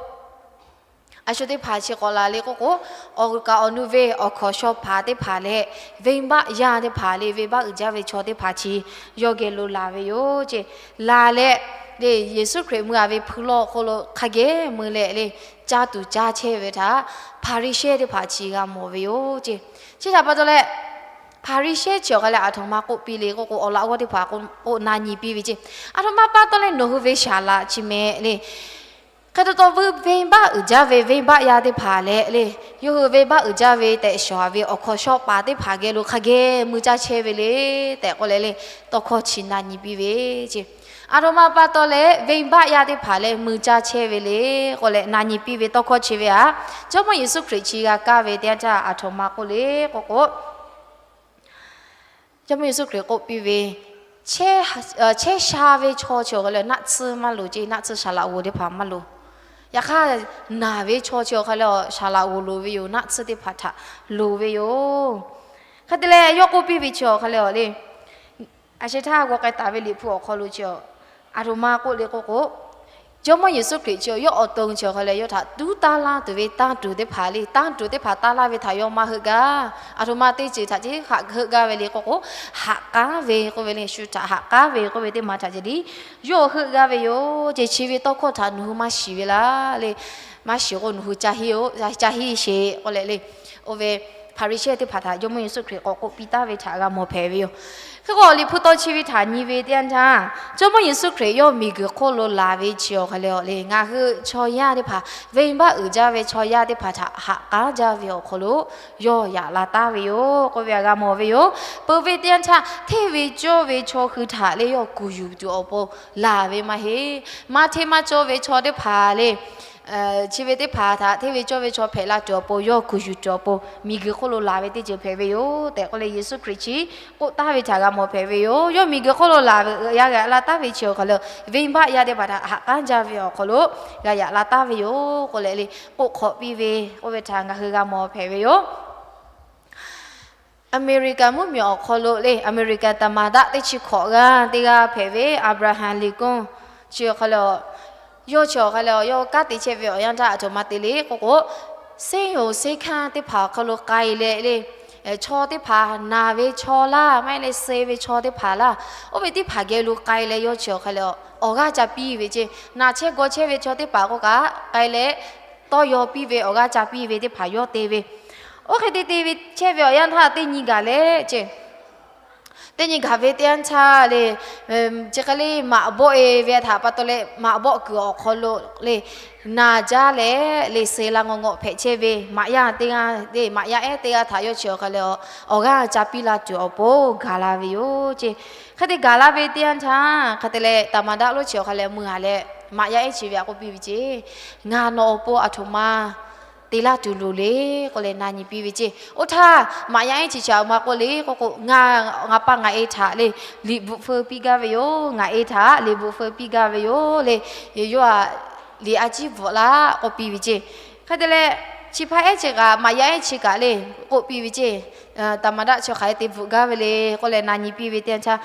a shu teˇ hpaˍ chi k'awꞈ la le k'oˆ k'o, awˬ g'uiˬ kaꞈ awˬ nu ve awˬ hkawnˍ shaw paˍ teˇ hpaˍ leh venˇbaˆ yaˇ teˇ hpaˍ le, venˇbaˆ uiˍ jaˇ ve chaw teˇ hpaˍ chi yawˇ geh lo laˬ ve yoˬ ceˇ. Laˬ leh le, Yeˍsuˆ Hkriꞈ mui-a ve hpui law awˬ hk'aw lo hk'a geh mui leh le, caˇ tuˬ caˇ chehˇ ve htaꞈ Hpaˍriˍsehˇ teˇ hpaˍ chi g'a mawˬ ve yoˬ ceˇ. Chi htaꞈ pa taw leh, Hpaˍriˍsehˇ chi awˬ hk'a leh aˬ htoꞈ ma k'oˆ piˇ le k'oˆ k'o, awˬ laꞈ g'awˇ teˇ hpaˍ k'o na nyi piˇ ve ceˇ. Aˬ htoꞈ ma pa taw leh nawˬ hui ve saˍ laꞈ chi mehˍ le, hk'e te taw vuiˇ venˇbaˆ uiˍ jaˇ ve venˇbaˆ yaˇ teˇ hpaˍ leh le, yawˇ hui venˇbaˆ uiˍ jaˇ ve tehꞈ shawˍ ve awˬ hkawnˍ shaw paˍ teˇ hpaˍ geh lo hk'a geh mui caˇ chehˇ ve le tehꞈ k'oˆ leh le, tawˇ hkawˇ chi na nyi piˇ ve ceˇ. Aˬ htoꞈ ma pa taw leh venˇbaˆ yaˇ teˇ hpaˍ leh mui caˇ chehˇ ve le k'oˆ leh na nyi piˇ ve tawˇ hkawˇ chi ve aꞈ, Jawˇmawˇ Yeˍsuˆ Hkriꞈ chi g'a kaˇ ve teˇ yanˇ htaˇ aˬ htoꞈ ma k'oˆ le k'oˆ k'o, Jawˇmawˇ Yeˍsuˆ Hkriꞈ k'oˆ piˇ ve, chehˇ sha ve chaw chi awˬ hk'a leh naˆ tsuhˇ maˇ loˍ ceˇ, naˆ tsuhˇ saˍ laꞈ g'oˍ teˇ hpaˍ maˇ loˍ. Yaꞈ hk'aˇ, naˬ ve chaw chi awˬ hk'a leh saˍ laꞈ g'oˍ loˍ ve yoˬ, naˆ tsuhˇ teˇ hpaˍ htaꞈ loˍ ve yoˬ. Hk'e te leh yawˇ k'oˆ piˇ ve chi awˬ hk'a leh awˬ le, a sheh htaˇ g'aw k'ai taˍ ve Liꞈ hpu awˬ hk'aw lo chi aˬ htoꞈ ma k'oˆ le k'oˆ k'o, Jawˇmawˇ Yeˍsuˆ Hkriꞈ chi yawˇ awˬ to chi awˬ hk'a leh yawˇ htaꞈ tuˉ taˇ laˇ tuˬ ve tanˇ tuˬ teˇ hpaˍ le, tanˇ tuˬ teˇ hpaˍ taˇ laˇ ve htaꞈ yawˇ maˇ heuˆ gaˇ. Aˬ htoꞈ ma teˇ ceuˬ htaꞈ ceˇ haꞈ heuˆ gaˇ ve le k'oˆ k'o, haꞈ k'aˉ ve k'oˆ ve le, shu htaꞈ haꞈ k'aˉ ve k'oˆ ve teˇ ma htaꞈ ceh tiˉ yawˇ heuˆ gaˇ ve yoˬ ceˇ. Chi ve tawˇ hkawˇ htaꞈ nawˬ hui maˇ shiˍ ve laˇ le. Maˇ shiˍ k'o nawˬ hui ca hiˉ-oˬ, ca hiˉ sheˍ k'oˆ leh le, oˇ ve Hpaˍriˍsehˇ teˇ hpaˍ htaꞈ Jawˇmawˇ Yeˍsuˆ Hkriꞈ k'awꞈ k'oˆ piˇ taˍ ve htaꞈ g'a mawˬ hpehꞈ ve yoˬ. Hk'e k'o, Liꞈ hpu tawn chi ve htaꞈ nyi ve teˇ yanˇ htaˇ, Jawˇmawˇ Yeˍsuˆ Hkriꞈ yawˇ miˬguiˬ hk'oˆ lo laˬ ve chi awˬ hk'a leh awˬ le, ngaˬ hui chaw yaˇ teˇ hpaˍ, venˇbaˆ uiˍ jaˇ ve chaw yaˇ teˇ hpaˍ htaꞈ haꞈ k'aˉ jaˇ ve awˬ hk'aw lo yawˇ yaꞈ la taˍ ve yoˬ k'oˆ ve htaꞈ g'a mawˬ ve yoˬ. Peuˬ ve teˇ yanˇ htaˇ, hteˇ ve cawˇ ve chaw hui htaꞈ le yawˇ kuˬ yuˬ tuˬ awˬ pon laˬ ve maˇ heˆ. Maˇ hteˇ maˇ cawˇ ve chaw teˇ hpaˍ le, chi ve teˇ hpaˍ htaꞈ hteˇ ve cawˇ ve chaw hpehꞈ la tuˬ awˬ pon, yawˇ kuˬ yuˬ tuˬ awˬ pon miˬguiˬ hk'oˆ lo laˬ ve teˇ ceuˬ hpehꞈ ve yoˬ tehꞈ k'oˆ leh, Yeˍsuˆ Hkriꞈ chi k'oˆ taˍ ve htaꞈ g'a mawˬ hpehꞈ ve yoˬ. Yawˇ miˬguiˬ hk'oˆ lo laˬ ve yaˇ g'aꞈ la taˍ ve chi awˬ hk'aw lo, venˇbaˆ yaˇ teˇ hpaˍ htaꞈ haꞈ k'aˉ jaˇ ve awˬ hk'aw lo g'a yaꞈ la taˍ ve yoˬ k'oˆ leh le, k'oˆ hk'awꞈ piˇ ve k'oˆ ve htaꞈ ngaˬ hui g'a mawˬ hpehꞈ ve yoˬ. Aˍmeˍriˍkaˍ mvuhˇmiˬ awˬ hk'aw lo le, Aˍmeˍriˍkaˍ taˍ maˍ daˆ teˇ chi hkawꞈ g'aˇ teˇ g'aˇ hpehꞈ ve Aˍbraˍhanˍ Lincoln chi awˬ hk'a leh, yawˇ chi awˬ hk'a leh yawˇ kanˉ te chehˇ ve awˬ yanˇ htaˇ aˬ htoꞈ ma te le k'oˆ k'o, seˉ yoˬ seˉ hkanˇ teˇ hpaˍ awˬ hk'aw lo k'ai leh le, chaw teˇ hpaˍ, naˬ ve chaw laˇ, maˇ heˆ leh suh ve chaw teˇ hpaˍ laˇ, oˇ ve teˇ hpaˍ geh lo k'ai leh yawˇ chi awˬ hk'a leh awˬ g'aˇ ca piˇ ve ceˇ. Naˬ chehˇ g'aw chehˇ ve chaw teˇ hpaˍ k'oˆ kaꞈ k'ai leh tawˇ yaw piˇ ve, awˬ g'aˇ ca piˇ ve teˇ hpaˍ yawˇ te ve. Oˇ hk'e te te ve chehˇ ve awˬ yanˇ htaˇ teˇ nyi gaˬ leh ceˇ, teˇ nyi gaˬ ve teˇ yanˇ htaˇ le, chi hk'e le maꞈ bawˆ-e ve htaꞈ pa taw leh maꞈ bawˆ kuiˬ awˬ hk'aw lo le, naˬ jaˇ leh le suh la ngawˬ ngawˬ hpehꞈ chehˇ ve maꞈ yaˇ teˇ g'aˇ le, maꞈ yaˇ ehˉ teˇ g'aˇ htaꞈ yawˇ chi awˬ hk'a leh awˬ g'aˇ ca piˇ la tuˬ awˬ pon gaˬ la ve yoˬ ceˇ. Hk'e te gaˬ la ve teˇ yanˇ htaˇ hk'e te leh taˍ maˍ daˆ lonˉ chi awˬ hk'a leh mui-a leh maꞈ yaˇ ehˉ chi ve htaꞈ k'oˆ piˇ ve ceˇ, ngaˬ nawˬ awˬ pon aˬ htoꞈ ma te laˇ tuˬ loˍ le k'oˆ leh na nyi piˇ ve ceˇ. Oˇ htaˇ maꞈ yaˇ ehˉ chi chi aˬ htoꞈ ma k'oˆ le k'oˆ k'o, ngaˬ pa ngaˬ e htaꞈ le liꞈ bvuhꞈ feu piˇ gaˇ ve yoˬ, ngaˬ e htaꞈ liꞈ bvuhꞈ feu piˇ gaˇ ve yoˬ le, yawˇ htaꞈ liꞈ a ciˉ bvuhꞈ laˇ k'oˆ piˇ ve ceˇ. Hk'e te leh chi hpaˇ ehˉ chi kaꞈ maꞈ yaˇ ehˉ chi kaꞈ le k'oˆ piˇ ve ceˇ, taˍ maˍ daˆ chi hk'aˬ hk'e te bvuhꞈ gaˇ ve le k'oˆ leh na nyi piˇ ve teˇ yanˇ htaˇ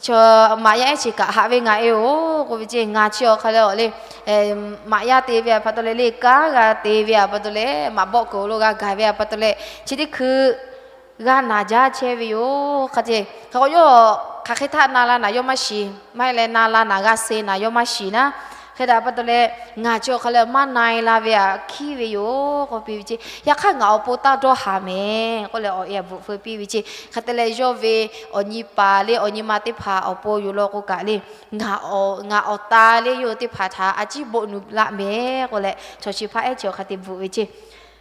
Chaw maꞈ yaˇ ehˉ chi kaꞈ haꞈ ve ngaˬ e-oˬ k'oˆ ve ceˇ. Ngaˬ chi awˬ hk'a leh awˬ le, maꞈ yaˇ te ve a pa taw leh le, kanˉ g'a te ve a pa taw leh, maꞈ bawˆ kuiˬ lo g'a gaˬ ve a pa taw leh, chi teˇ hkui g'a naˬ jaˇ chehˇ ve yoˬ. Hk'a te, hk'aˬ k'o yawˇ hk'aˬ hk'e htaˇ na la naˬ yawˇ maˇ shiˍ, maˇ heˆ leh na la naˬ g'a suh naˬ yawˇ maˇ shiˍ naˉ. Hk'e te a pa taw leh, ngaˬ chi awˬ hk'a leh maˇ na e la ve aꞈ hkiˉ ve yoˬ k'oˆ piˇ ve ceˇ. Yaꞈ hk'aˇ ngaˬ awˬ pon taˇ dawˇ haˍ mehˍ k'oˆ leh awˬ e aꞈ bvuhꞈ feu piˇ ve ceˇ. Hk'e te leh yawˇ ve awˬ nyi paˍ le awˬ nyi ma teˇ hpaˍ awˬ pon yoˬ law k'o kaꞈ le, ngaˬ awˬ ta le yawˇ hui teˇ hpaˍ htaꞈ a ciˉ boˆ nu laˆ mehˍ k'oˆ leh, chaw chi hpaˇ ehˉ chi awˬ hk'a te bvuhꞈ ve ceˇ.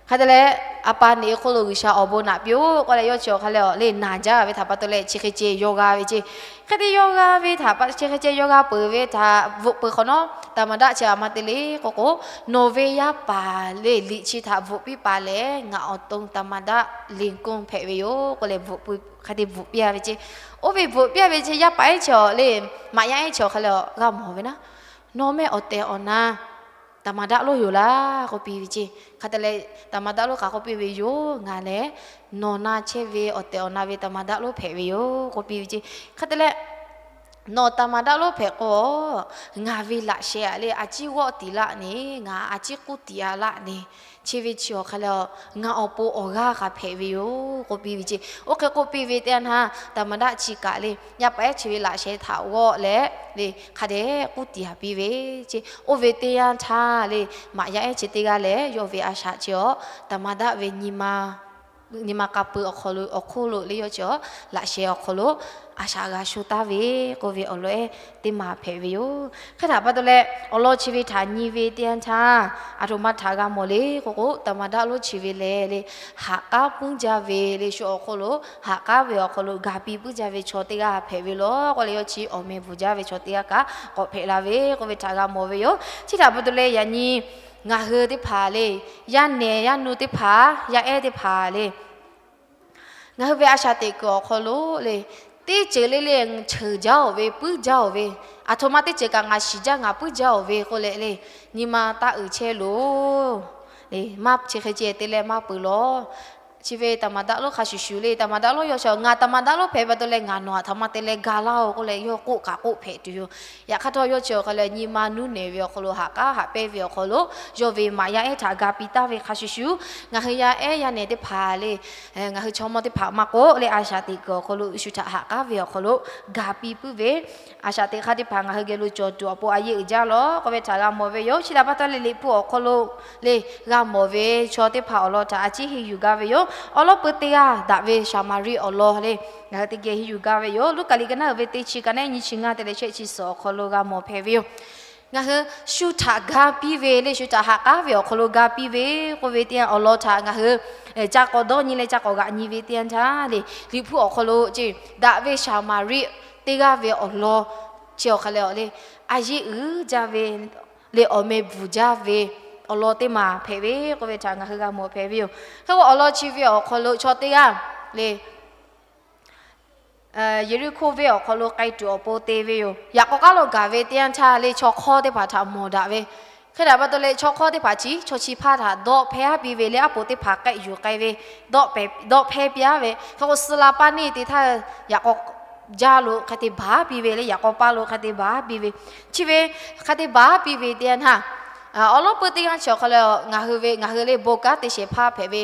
Hk'a te leh, a pa neꞈ hk'oˆ lo G'uiˬsha awˬ bon naꞈ piˇ-oˆ k'oˆ leh yawˇ chi awˬ hk'a leh awˬ le naˬ jaˇ ve htaꞈ pa taw leh chi hk'e ceh yaw g'a ve ceˇ. Hk'e te yaw g'a ve htaꞈ pa, chi hk'e ceh yaw g'a peuˬ ve htaꞈ bvuhꞈ peuˬ hk'awꞈ nawˉ, taˍ maˍ daˆ chi a ma te le k'oˆ k'o, nawˬ ve yaˇ paˍ le liꞈ chi htaꞈ bvuhꞈ piˇ paˍ lehˬ, ngaˬ awˬ to taˍ maˍ daˆ liꞈ konˇ hpehꞈ ve yoˬ k'oˆ leh bvuhꞈ peuˬ, hk'a te bvuhꞈ piˇ a ve ceˇ. Oˇ ve bvuhꞈ piˇ a ve ceˇ, yaˇ paˍ ehˉ chi awˬ le, maꞈ yaˇ ehˉ chi awˬ hk'a leh g'a mawˬ ve naˉ, nawˬ mehˆ awˬ tehˬ awˬ na taˍ maˍ daˆ lonˉ yoˬ laˇ k'oˆ piˇ ve ceˇ. Hk'a te leh, taˍ maˍ daˆ lonˉ kaꞈ k'oˆ piˇ ve yoˬ, ngaˬ lehˬ nawˬ na chehˇ ve awˬ tehˬ awˬ na ve taˍ maˍ daˆ lonˉ hpehꞈ ve yoˬ k'oˆ piˇ ve ceˇ. Hk'a te leh, nawˬ taˍ maˍ daˆ lonˉ hpehꞈ k'o, ngaˬ ve laꞈ sheh aꞈ le a ciˉ g'awˆ tiˍ laˆ ne, ngaˬ a ciˉ k'uˉ tiˍ a laˆ ne, chi ve chi awˬ hk'a leh ngaˬ awˬ pon awˬ g'aˇ kaꞈ hpehꞈ ve yoˬ k'oˆ piˇ ve ceˇ. Oˇ hk'e k'oˆ piˇ ve teˇ yanˇ htaˇ, taˍ maˍ daˆ chi kaꞈ le, yaˇ paˍ ehˉ chi ve laꞈ sheh htaꞈ g'awˆ leh le, hk'a dehꞈ k'uˉ tiˍ a piˇ ve ceˇ. Oˇ ve teˇ yanˇ htaˇ le, maꞈ yaˇ ehˉ chi teˇ g'aˇ lehˬ yawˇ ve a shaꞈ chi awˬ taˍ maˍ daˆ ve nyi ma nyi ma k'a peu awˬ hk'aw lo le yawˇ chi awˬ laꞈ sheh awˬ hk'aw lo a shaꞈ g'a sho taˍ ve k'oˆ ve awˬ lawn ehˉ teˇ ma hpehꞈ ve yoˬ. Hk'e htaꞈ pa taw leh awˬ lawn chi ve htaꞈ nyi ve teˇ yanˇ htaˇ, aˬ htoꞈ ma htaꞈ g'a mawˬ le k'oˆ k'o, taˍ maˍ daˆ lonˉ chi ve lehˬ le, haꞈ k'aˉ puiˉ jaˇ ve le, shu awˬ hk'oˆ lo haꞈ k'aˉ ve awˬ hk'aw lo ga piˇ puiˉ jaˇ ve chaw teˇ g'aˇ hpehꞈ ve lawˬ k'oˆ leh, yawˇ chi awˬ meh bvuhˬ jaˇ ve chaw teˇ g'aˇ kaꞈ k'awꞈ hpehꞈ la ve k'oˆ ve htaꞈ g'a mawˬ ve yoˬ. Chi htaꞈ pa taw leh yaꞈ nyi ngaˬ hui teˇ hpaˍ le, yaˇ nehˬ yaˇ nu teˇ hpaˍ, yaˇ ehˉ teˇ hpaˍ le, ngaˬ hui ve a shaꞈ teꞈ kuiˬ awˬ hk'aw lo le, teˇ ceuˬ le le cheuˬ jaˇ-oˬ ve, puiˉ jaˇ-oˬ ve, aˬ htoꞈ ma teˇ ceuˬ kaꞈ ngaˬ shiˍ jaˇ ngaˬ puiˉ jaˇ-oˬ ve k'oˆ leh le, nyi ma taˇ uiˍ chehˇ loˬ. Maˇ chi hk'e ceh te leh maˇ peuˬ lawˬ. Chi ve taˍ maˍ daˆ lonˉ hk'a shuˍ shuˍ le, taˍ maˍ daˆ lonˉ yawˇ chi ngaˬ taˍ maˍ daˆ lonˉ hpehꞈ pa taw leh ngaˬ nawˬ aˬ htoꞈ ma te leh ga laˇ-oˬ k'oˆ leh yawˇ k'oˆ kaꞈ k'oˆ hpehꞈ tuˬ yoˬ. Yaꞈ hk'aˇ htawˇ yawˇ chi awˬ hk'a leh nyi ma nuˇ nehˬ ve awˬ hk'aw lo, haꞈ k'aˉ haꞈ pehnˇ ve awˬ hk'aw lo, yawˇ ve maꞈ yaˇ ehˉ htaꞈ ga piˇ taˍ ve hk'a shuˍ shuˍ, ngaˬ hui yaˇ ehˉ yaˇ nehˬ teˇ hpaˍ le, ngaˬ hui chaw mawˇ teˇ hpaˍ maˇ k'oˆ leh a shaꞈ teꞈ kuiˬ awˬ hk'aw lo shu htaꞈ haꞈ k'aˉ ve awˬ hk'aw lo ga piˇ puiˉ ve, a shaꞈ teꞈ hk'aˇ teˇ hpaˍ ngaˬ hui geh lo cawˬ tuˬ awˬ pon a yeˇ uiˍ jaˇ lawˬ k'oˆ ve htaꞈ g'a mawˬ ve yoˬ. Chi htaꞈ pa taw leh Liꞈ hpu awˬ hk'aw lo le g'a mawˬ ve chaw teˇ hpaˍ awˬ lawn htaꞈ a ciˉ henˇ yuˬ gaˇ ve yoˬ. Awˬ lawn peu teˇ g'aˇ daꞈ ve Saˍmaˍriˆ awˬ lawn le, ngaˬ hui teˇ geh henˇ yuˬ gaˇ ve yoˬ. Luˉkaꞈ liꞈ ka naˉ uiˍ ve teˇ chi ka naˉ nyiˇ chi ngaˇ te leh shehˆ chi suhˍ awˬ hk'aw lo g'a mawˬ hpehꞈ ve yoˬ. Ngaˬ hui shu htaꞈ ga piˇ ve le, shu htaꞈ haꞈ k'aˉ ve awˬ hk'aw lo ga piˇ ve k'oˆ ve teˇ yanˇ awˬ lawn htaꞈ ngaˬ hui ca k'awꞈ dawˇ nyi leh ca k'awꞈ g'aꞈ nyi ve teˇ yanˇ htaˇ le, Liꞈ hpu awˬ hk'aw lo ce daꞈ ve Saˍmaˍriˆ teˇ g'aˇ ve awˬ lawn chi awˬ hk'a leh awˬ le, a yeˇ uiˍ jaˇ ve le, awˬ meh bvuhˬ jaˇ ve awˬ lawn teˇ maˬ hpehꞈ ve k'oˆ ve htaꞈ ngaˬ hui g'a mawˬ hpehꞈ ve yoˬ. Hk'e k'o awˬ lawn chi ve awˬ hk'aw lo chaw teˇ g'aˇ le, Yeˍriˆhkoˇ venˇ awˬ hk'aw lo k'ai tuˬ awˬ pon te ve yoˬ. Yaꞈ k'aw k'aˉ lo gaˬ ve teˇ yanˇ htaˇ le, chaw hk'awˇ teˇ hpaˍ htaꞈ mawˬ daꞈ ve. Hk'e htaꞈ pa taw leh chaw hk'awˇ teˇ hpaˍ chi chaw chi hpaˇ htaꞈ dawˆ hpehˇ piˇ ve le, aˉ poꞈ teˇ hpaˍ k'ehˆ yuˬ k'ai ve, dawˆ hpehˇ piˇ-a ve. Hk'e k'o suh la paˇ neˇ te htaˇ yaꞈ k'aw jaˇ lo hk'a te baˬ piˇ ve le, yaꞈ k'aw paˇ lo hk'a te baˬ piˇ ve. Chi ve hk'a te baˬ piˇ ve teˇ yanˇ htaˇ, awˬ lawn peu teˇ g'aˇ chi awˬ hk'a le, ngaˬ hui ve ngaˬ hui le bon kanˉ te shehˍ hpaˇ hpehꞈ ve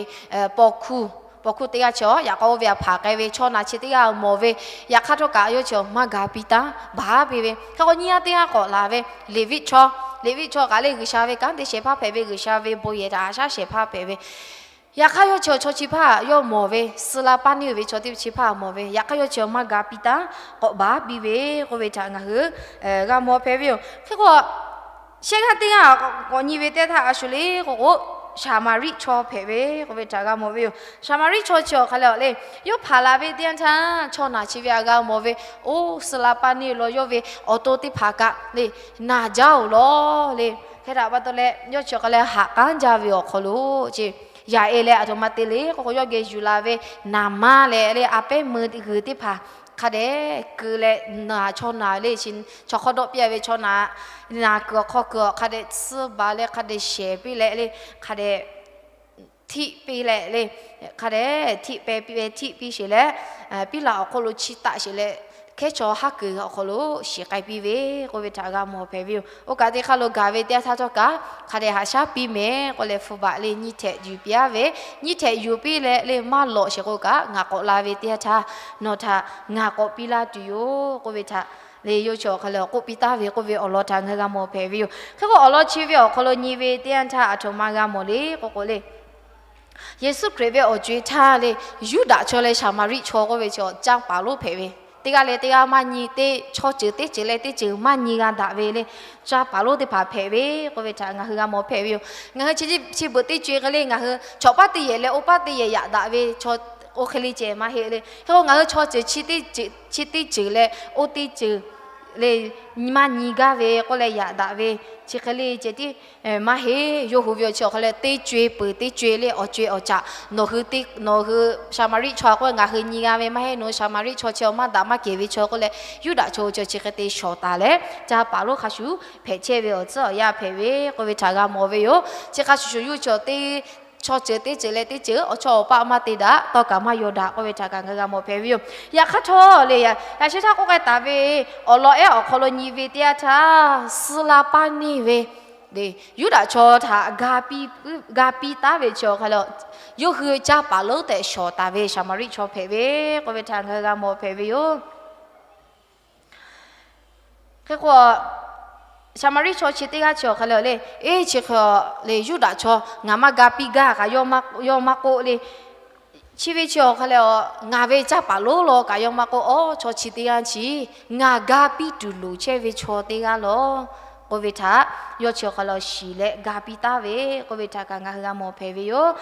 paw hkuˇ, paw hkuˇ teˇ g'aˇ chi yaꞈ k'aw oˇ ve htaꞈ hpanˍ k'ai ve chaw naˬ chi teˇ g'aˇ mawˬ ve, yaꞈ hk'aˇ htawˇ kaꞈ yawˇ chi maˇ ga piˇ taˉ baˬ piˇ ve. Hk'e k'o nyiˇ g'aˇ teˇ g'aˇ k'awꞈ laˬ ve Leˍviˆ chaw, Leˍviˆ chaw kaꞈ le G'uiˬsha ve kanˉ te shehˍ hpaˇ hpehꞈ ve, G'uiˬsha ve bon yehˬ htaꞈ haꞈ shaˉ shehˍ hpaˇ hpehꞈ ve. Yaꞈ hk'aˇ yawˇ chi chaw chi hpaˇ yawˇ mawˬ ve, suh la paˇ neˇ ve chaw teˇ chi hpaˇ mawˬ ve, yaꞈ hk'aˇ yawˇ chi maˇ ga piˇ taˉ k'awꞈ baˬ piˇ ve k'oˆ ve htaꞈ ngaˬ hui g'a mawˬ hpehꞈ ve yoˬ. Hk'e k'o shehˆ g'aˇ teˇ g'aˇ k'awꞈ nyi ve teˇ htaˇ a shu le k'o k'o, Saˍmaˍriˆ chaw hpehꞈ ve k'oˆ ve htaꞈ g'a mawˬ ve yoˬ. Saˍmaˍriˆ chaw chi awˬ hk'a le awˬ le, yawˇ hpanˍ laˬ ve teˇ yanˇ htaˇ chaw naˬ chi ve htaꞈ g'a mawˬ ve, oˇ suh la paˇ neˇ law yawˇ ve awˬ to teˇ hpaˍ kaꞈ le naˬ jaˇ-oˬ lawˬ le. Hk'e htaꞈ pa taw leh yawˇ chi awˬ hk'a le haꞈ k'aˉ jaˇ ve awˬ hk'aw lo ce yaꞈ e leh aˬ htoꞈ ma te le k'o k'o, yawˇ geh yuˬ la ve naˍ maˇ leh le a pehˉ meuˇ g'uiˬ teˇ hpaˍ hk'a dehꞈ keu leh naˬ chaw naˬ le, chaw hk'awˇ dawˆ piˇ ve chaw naˬ, naˬ kuiˬ awˬ hk'aw kuiˬ awˬ hk'a dehꞈ tsuhˇ baˬ leh hk'a dehꞈ shehˍ piˇ leh le, hk'a dehꞈ htiˆ piˇ leh le, hk'a dehꞈ htiˆ peh piˇ ve htiˆ piˇ sheˍ leh, piˇ laˬ awˬ hk'oˆ lo chiˇ taˆ sheˍ leh, chehˇ chaw haˉ kuiˬ awˬ hk'aw lo shiˍ k'ai piˇ ve k'oˆ ve htaꞈ g'a mawˬ hpehꞈ ve yoˬ. Oˇ kaꞈ teˇ hk'aˇ lo gaˬ ve teˇ yanˇ htaˇ htawˇ kaꞈ hk'a dehꞈ haꞈ shaˉ piˇ mehˍ k'oˆ leh, hpu baꞈ le nyiˇ htehꞈ yuˬ piˇ-a ve, nyiˇ htehꞈ yuˬ piˇ leh le maˇ lawꞈ sheˍ k'o kaꞈ, ngaˬ k'awꞈ la ve teˇ yanˇ htaˇ nawˬ htaꞈ ngaˬ k'awꞈ piˇ laˇ tuˬ yoˬ k'oˆ ve htaꞈ le, yawˇ chi awˬ hk'aw lo k'oˆ piˇ taˍ ve k'oˆ ve awˬ lawn htaꞈ ngaˬ hui g'a mawˬ hpehꞈ ve yoˬ. Hk'e k'o awˬ lawn chi ve awˬ hk'aw lo nyi ve teˇ yanˇ htaˇ aˬ htoꞈ ma g'a mawˬ le k'oˆ k'o le, Yeˍsuˆ Hkriꞈ ve awˬ co-e htaˇ le, Yuˇdaꞈ chaw leh Saˍmaˍriˆ chaw k'oˆ ve chi caˇ paˍ lonˉ hpehꞈ ve, teˇ g'aˇ leh teˇ g'aˇ maˇ nyi, teˇ chaw ceuˬ teˇ ceuˬ leh teˇ ceuˬ maˇ nyi g'a daꞈ ve le, caˇ paˍ lonˉ teˇ hpaˍ hpehꞈ ve k'oˆ ve htaꞈ ngaˬ hui g'a mawˬ hpehꞈ ve yoˬ. Ngaˬ hui chi, chi beuꞈ teˇ co-e hk'e le, ngaˬ hui chaw paˉ teˇ yehˬ leh oˇ paˉ teˇ yehˬ yaꞈ daꞈ ve chaw oˇ hk'e le ceh maˇ heˆ le. Hk'e k'o ngaˬ hui chaw ceuˬ chi teˇ ceuˬ leh oˇ teˇ ceuˬ le maˇ nyi gaˇ ve k'oˆ leh yaꞈ daꞈ ve chi hk'e le ceh tiˉ maˇ heˆ. Yawˇ hui ve awˬ chi awˬ hk'aw leh teˇ co-e peuˬ teˇ co-e le awˬ co-e awˬ caꞈ, nawˬ hui, nawˬ hui Saˍmaˍriˆ chaw k'oˆ ve ngaˬ hui nyi g'a ve maˇ heˆ. Nawˬ hui Saˍmaˍriˆ chaw chi awˬ maˇ daꞈ maˇ kehˬ ve chaw k'oˆ leh, Yuˇdaꞈ chaw hui chi chi hk'e te shawˍ taˍ leh caˇ paˍ lonˉ hk'a shuˍ hpehꞈ chehˇ ve awˬ tcuhˉ awˬ yanˇ hpehꞈ ve k'oˆ ve htaꞈ g'a mawˬ ve yoˬ. Chi hk'a shuˍ shuˍ yawˇ chi teˇ chaw ceuˬ teˇ ceuˬ leh teˇ ceuˬ awˬ chawˇ awˬ paˆ maˇ te daꞈ, tawˇ kaꞈ maˇ yaw daꞈ k'oˆ ve htaꞈ kaꞈ ngaˬ hui g'a mawˬ hpehꞈ ve yoˬ. Yaꞈ hk'aˇ htawˇ le, yaꞈ chi htaˇ k'oˆ k'ai taˍ ve awˬ lawn ehˉ awˬ hk'aw lo nyi ve teˇ yanˇ htaˇ, suh la paˇ neˇ ve le, Yuˇdaꞈ chaw htaꞈ ga piˇ taˉ ve chi awˬ hk'aw lo, yawˇ hui caˇ paˍ lonˉ tehꞈ shawˍ taˍ ve Saˍmaˍriˆ chaw hpehꞈ ve k'oˆ ve htaꞈ ngaˬ hui g'a mawˬ hpehꞈ ve yoˬ. Hk'e k'o, Saˍmaˍriˆ chaw chi teˇ g'aˇ chi awˬ hk'aw lo le, eˇ chi hk'e le Yuˇdaꞈ chaw ngaˬ maˇ ga piˇ gaˇ kaꞈ yawˇ maˇ k'oˆ le, chi ve chi awˬ hk'aw lo ngaˬ ve caˇ paˍ lonˉ law kaꞈ yawˇ maˇ k'oˆ, awˬ chaw chi teˇ g'aˇ chi ngaˬ ga piˇ tuˬ loˍ chehˇ ve chaw teˇ g'aˇ law k'oˆ ve htaꞈ yawˇ chi awˬ hk'aw lo shiˍ leh ga piˇ taˉ ve k'oˆ ve htaꞈ kaꞈ ngaˬ hui g'a mawˬ hpehꞈ ve yoˬ.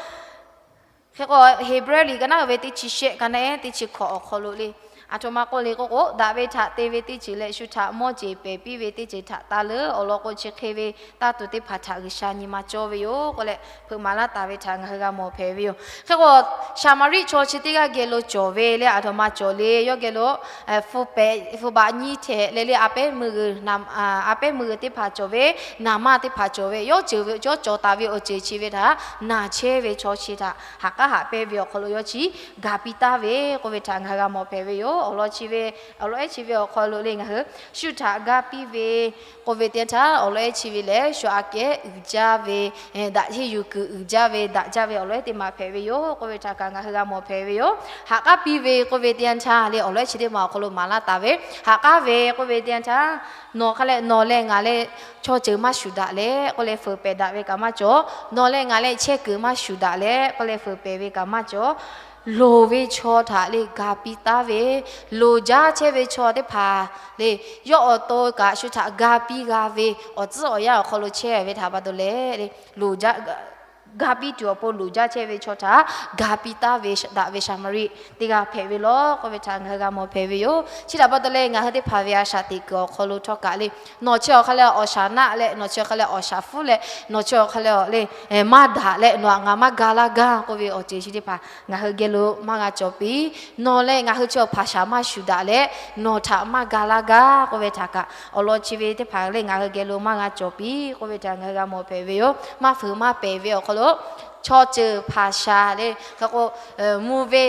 Hk'e k'o, Heˍbrehˇ liꞈ ka naˉ uiˍ ve teˇ chi shehˆ ka naˉ ehˉ teˇ chi hkawꞈ awˬ hk'aw lo le, aˬ htoꞈ ma k'oˆ le k'oˆ k'o, daꞈ ve htaꞈ te ve teˇ ceuˬ leh shu htaꞈ mawˇ jeˬ pehˍ piˇ ve teˇ ceuˬ htaꞈ ta leuˉ awˬ lawn k'o, chi hk'e ve tanˇ tuˬ teˇ hpaˍ htaꞈ G'uiˬsha nyi ma cawˇ ve yoˬ k'oˆ leh hpeuꞈ maˍ laˇ taˍ ve htaꞈ ngaˬ hui g'a mawˬ hpehꞈ ve yoˬ. Hk'e k'o, Saˍmaˍriˆ chaw chi teˇ g'aˇ geh lo cawˬ ve le, aˬ htoꞈ ma cawˬ le, yawˇ geh lo hpu baꞈ nyiˇ htehꞈ leh le, a pehˉ meuˇ g'uiˬ teˇ hpaˍ cawˬ ve, naˍ manˇ teˇ hpaˍ cawˬ ve, yawˇ ceuˬ ve yawˇ cawˬ taˍ ve awˬ ceuˬ chi ve htaꞈ naˬ chehˇ ve chaw chi htaꞈ ha k'aˉ haꞈ pehnˇ ve awˬ hk'aw lo yawˇ chi ga piˇ taˍ ve k'oˆ ve htaꞈ ngaˬ hui g'a mawˬ hpehꞈ ve yoˬ. Awˬ lawn chi ve, awˬ lawn ehˉ chi ve awˬ hk'aw lo le ngaˬ hui shu htaꞈ ga piˇ ve k'oˆ ve teˇ yanˇ htaˇ, awˬ lawn ehˉ chi ve lehˬ shu aꞈ kehˉ uiˍ jaˇ ve, daꞈ henˇ yuˬ kuiˬ uiˍ jaˇ ve, daꞈ jaˇ ve awˬ lawn ehˉ teˇ ma hpehꞈ ve yoˬ k'oˆ ve htaꞈ kaꞈ ngaˬ hui g'a mawˬ hpehꞈ ve yoˬ. Ha k'aˉ piˇ ve k'oˆ ve teˇ yanˇ htaˇ le, awˬ lawn ehˉ chi teˇ ma awˬ hk'aw lo maˍ laˇ taˍ ve, ha k'aˉ ve k'oˆ ve teˇ yanˇ htaˇ, nawˬ hk'a leh nawˬ leh ngaˬ leh chaw ceuˬ maˇ shuˍ daꞈ leh k'oˆ leh fuiˍ pehˍ daꞈ ve kaꞈ maˇ cawˬ. Nawˬ leh ngaˬ leh chehˇ kuiˬ maˇ shuˍ daꞈ leh k'oˆ leh fuiˍ pehˍ ve kaꞈ maˇ cawˬ. Loˍ ve chaw htaꞈ le ga piˇ taˍ ve, loˍ jaˇ chehˇ ve chaw teˇ hpaˍ le, yawˇ awˬ to kaꞈ shu htaꞈ ga piˇ g'a ve awˬ tcuhˉ awˬ yanˇ awˬ hk'aw lo chehˇ ve htaꞈ pa taw leh le, loˍ jaˇ ga piˇ tuˬ awˬ pon loˍ jaˇ chehˇ ve chaw htaꞈ ga piˇ taˍ ve daꞈ ve Saˍmaˍriˆ teˇ g'aˇ hpehꞈ ve law k'oˆ ve htaꞈ ngaˬ hui g'a mawˬ hpehꞈ ve yoˬ. Chi htaꞈ pa taw leh ngaˬ hui teˇ hpaˍ ve a shaꞈ teꞈ kuiˬ awˬ hk'aw lo htawˇ kaꞈ le, nawˬ chi awˬ hk'a leh awˬ shaˍ naˆ leh nawˬ chi awˬ hk'a leh awˬ shaˍ hpfuhˇ leh nawˬ chi awˬ hk'a leh awˬ le maˇ daꞈ leh nawˬ htaꞈ ngaˬ maˇ ga laˇ gaˇ k'oˆ ve awˬ ceuˬ chi teˇ hpaˍ ngaˬ hui geh lo maˇ g'a cawˬ piˇ. Nawˬ leh ngaˬ hui chi awˬ hpaˍ shaˍ maˇ shuˍ daꞈ leh nawˬ htaꞈ maˇ ga laˇ gaˇ k'oˆ ve htaꞈ kaꞈ awˬ lawn chi ve teˇ hpaˍ le ngaˬ hui geh lo maˇ g'a cawˬ piˇ k'oˆ ve htaꞈ ngaˬ hui g'a mawˬ hpehꞈ ve yoˬ. Maˇ fuiˍ maˇ pehˍ ve awˬ hk'aw lo chaw ceuˬ hpaˍ shaˍ le hk'e k'o, mvuh ve